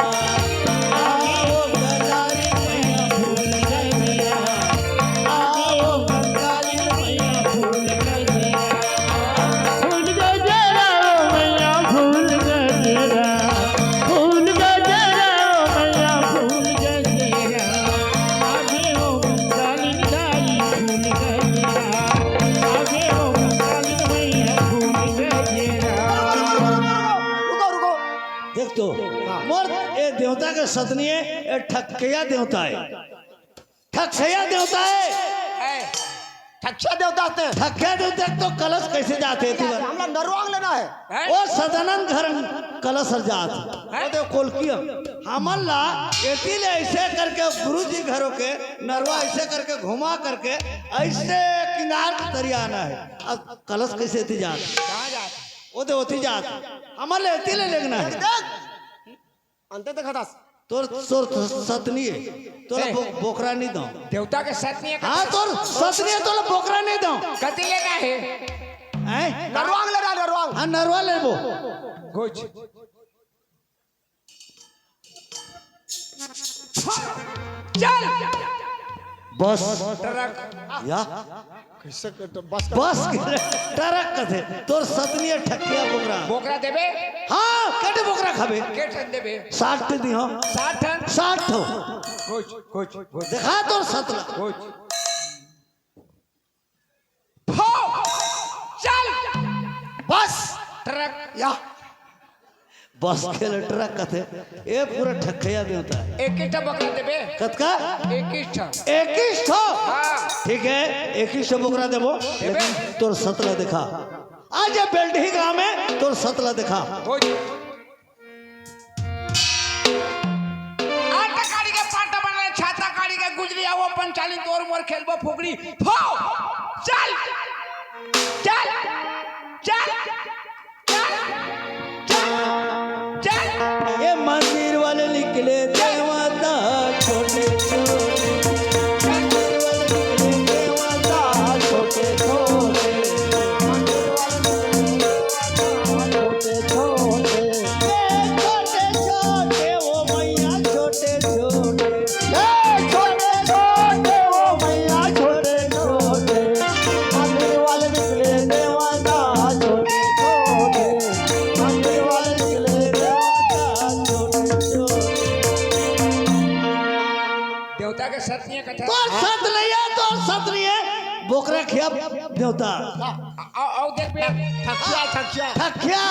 आगे ओ बंगाली दाई, फूल गजरा, आगे ओ बंगाली मैया, फूल गजरा। रुको, रुको। देख तो, हाँ। मोर ए देवता के सतनी हे, ए ठकैया देवता हे। ठकसैया देवता हे। है। ठकसैया देवता हे। ठकसैया देवता हे तो कलश कैसे जाथे? हमला नरवांग लेना हे। हैं? ओ सदानंद घर कलश हर जात। हैं? ओ दे कोलकिया। हमन ला एती ले ऐसे करके गुरु जी घरों के नरवा ऐसे करके घुमा करके ऐसे किनार के तरिया आना हे। अब कलश कैसे एती जात? कहाँ जात? ओ दे ओती जात। हमन ला एती ले लेगना हे। देख। अंते तक हतास। तोर, तोर सतनी हे, तोला ए। बो-, बोकरा नहीं दो। देवता के सतनी हे। हाँ, तोर सतनी हे, तोला बोकरा नहीं दो। कति लेना हे? हैं? नरवांग लेना, नरवांग। हाँ, नरवा लेबो। घुच। चल। बस। ट्रक। या। कैसे कर तो बस कर बस के ट्रक कथे, तोर सतनी हे ठकिया बोकरा। बोकरा देबे? हाँ, कटे बोकरा खाबे? के ठन देबे? साठ ठन दिहो। साठ ठन? साठ ठो। कुछ, कुछ, कुछ। देखा तोर सतला। कुछ। फो! चल! बस! ट्रक। या। बस के ले ट्रक कथे, ए पूरा ठकैया देवता हे। इक्कीस ठा बोकरा देबे। कतका? इक्कीस ठा। इक्कीस ठो? हाँ। ठीक हे, इक्कीस ठो बोकरा देबो, देबे। लेकिन तोर सतला देखा। आज ये बेल्डही गांव में तोर सतला देखा। हो जी। आटा काड़ी के पाटा बना, छाता काड़ी के गुजरी, आओ पंचाली तोर मोर खेलबो फुकरी। फो! चल! चल! चल! चल, चल, चल। ए मंदिर वाले निकले देवता छोटे छोटे। मंदिर वाले निकले देवता छोटे छोटे। सत नहीं है कथा। तोर सत नहीं है, तोर सत नहीं है, बोकरा खिया देवता। अउ, अउ देख बे, ठकिया, ठकिया। ठकिया।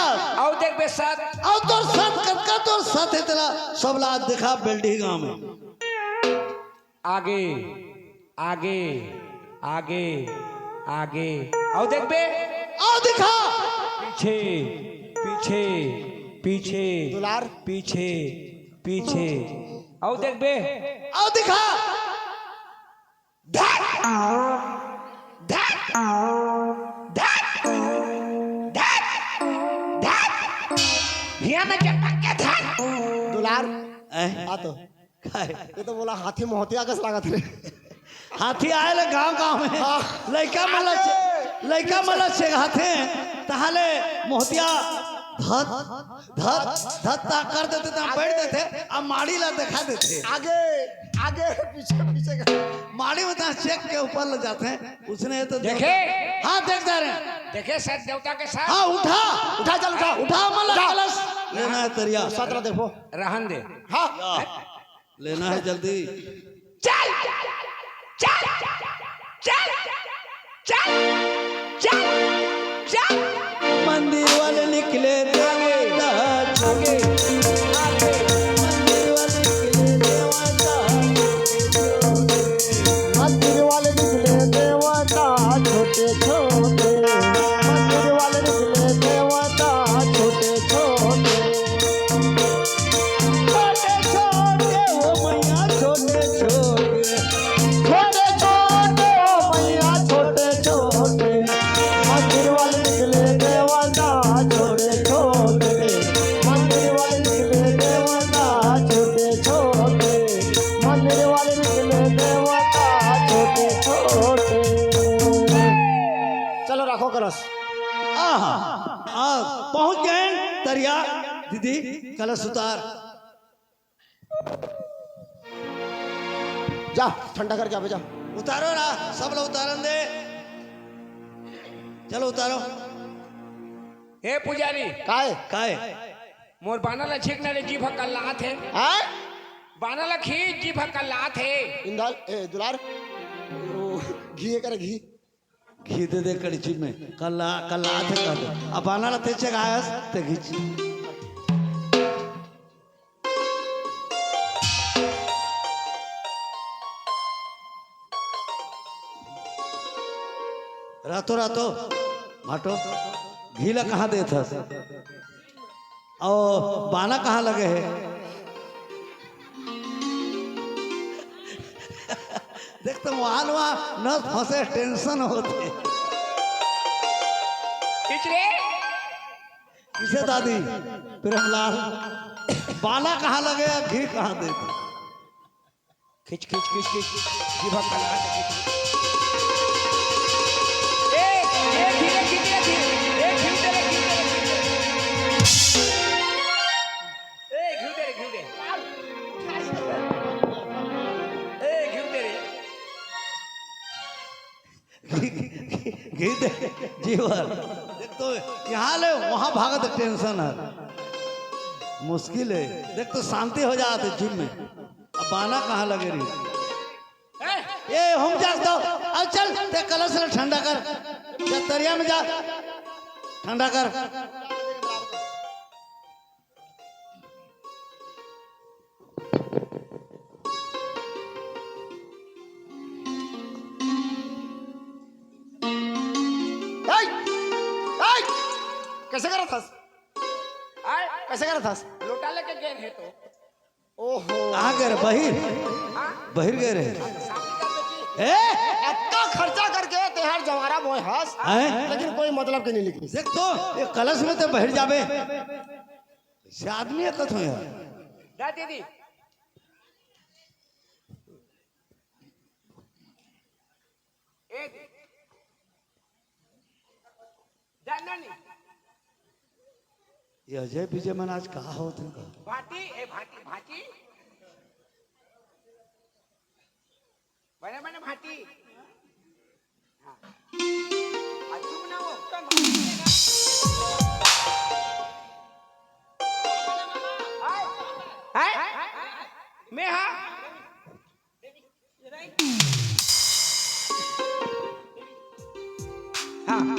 अउ देख बे सत। अउ तोर सत कतका तोर सत है तेला, सब ला दिखा बेल्डी गांव में। आगे, आगे, आगे, आगे। अउ देख बे। अउ दिखा। पीछे, पीछे, पीछे। दुलार। पीछे, पीछे। अउ देख बे। अउ दिखा। धत! धत! धत! धत! धत! हिया में चटक के धत! दुलार। ऐ? आ तो। काय? ये तो बोला हाथी मोहतिया कस लागत रे। हाथी आए ले गांव गांव में। हाँ। लइका मन ला छे-, लइका मन ला छेगाथे, तहाले मोहतिया धत, धत, धत ता कर देथे, ता बैठ देथे, अब माड़ी ला दिखा देथे। आगे, आगे, पीछे, पीछे का। माड़ी में ता चेक के ऊपर ले जाथे, उसने ये तो देखे? देवता, हाँ, देख जा रहे हैं। देखे सत देवता के साथ। हाँ, उठा। उठा, चल, उठा। उठा, मन ला उठा। कलश। लेना है तरिया। सत ला देखो। रहन दे। हाँ। या। लेना है जल्दी। चल, चल, चल, चल, चल, चल, चल। मंदिर वाले निकले देवता छोटे, आगे, आगे। मंदिर वाले निकले देवता छोटे, छोटे। मंदिर वाले निकले देवता छोटे, छोटे। मंदिर वाले निकले देवता छोटे, छोटे। छोटे छोटे ओ मैया छोटे छोटे, छोटे छोटे ओ मैया छोटे छोटे। मंदिर वाले निकले देवता छोटे छोटे, मंदिर वाले निकले देवता छोटे छोटे, मंदिर वाले निकले देवता छोटे छोटे। चलो रखो कलश। आहा, आ, पहुंच गए तरिया दीदी। कलश उतार। जा, ठंडा करके आवे, जा। उतारो ना, सब लोग उतारन दे। चलो उतारो। हे पुजारी। काय? काय? मोर बाना ला छींक ना रे, जीभ ह कल्लात हे। हाँ? बाना ला खींच, जीभ ह कल्लात हे। इंदल, ए, दुलार, ओ, घी हे करे, घी। घी दे दे कड़ची में, कल्ला, कल्लात हे कह दे। अब बाना ला तेचे गायस, ते घीच। रातो रातो, माटो, घी ला कहाँ देत हस? अउ बाना कहाँ लगे हे? देख तो वहाँ, वहाँ नस फंसे, tension होथे। खींच रे। किसे दादी? प्रेमलाल, बाना कहाँ लगे, घी कहाँ देथे? खींच, खींच, खींच, खींच। जीभ ह कल्लात हे, खींच। ए, ए, धीरे, धीरे, धीरे। ए, घी दे रे, घी दे रे, घी दे रे। ए, घी दे रे, घी दे। ए, घी दे रे। घी, घी, घी दे, जीवर। देख तो, यहाँ ले, वहाँ भागत tension हे। मुश्किल हे। देख तो, शांति हो जात हे जीभ में। अब बाना कहाँ लगे रही? ए, हम जात हन। अब चल, ते कलश ला ठंडा कर। जा तरिया में जा, ठंडा कर। ए, ए, कैसे करत हस? आय, कैसे करत हस? लोटा लेके गए रहे तो। ओहो। कहाँ गए रहे? बहिर? बहिर गए रहे? ए? अतका खर्चा करके तेहर जवारा बोय हस, हैं? लेकिन कोई मतलब के नहीं निकली। देख तो, ये कलश में ते बहिर जाबे। से आदमी है कथो यार। जा दीदी। ए दे। जानना नहीं। ये अजय विजय मन आज कहाँ होत हे का? भांटी, ए भांटी, भांटी। बने, बने भांटी। हाँ। आ, चुप ना हो, कम। हाय? हाय? मैं हाँ? हाँ।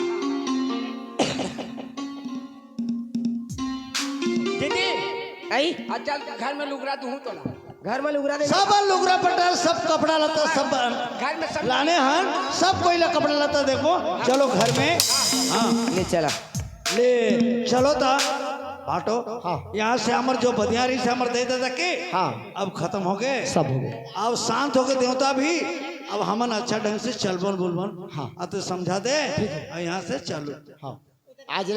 दीदी, आई? अच्छा, घर में लुगरा दूँ तो ना? घर में लुगरा दे। सब लुगरा पटा, सब कपड़ा लत्ता, सब घर में सब लाने हन, सब कोई ला कपड़ा लत्ता देखो। चलो घर में। हाँ। ले चला। ले चलो ता बाटो। हाँ। यहाँ से हमर जो बदियारी से हमर दे देता के, हाँ। अब खत्म हो गए। सब हो गए। अब शांत हो गए देवता भी। अब हमन अच्छा ढंग से चलबन बोलबन। हाँ। अब तो समझा दे। ठीक है। अब यहाँ से चलो। हाँ। आज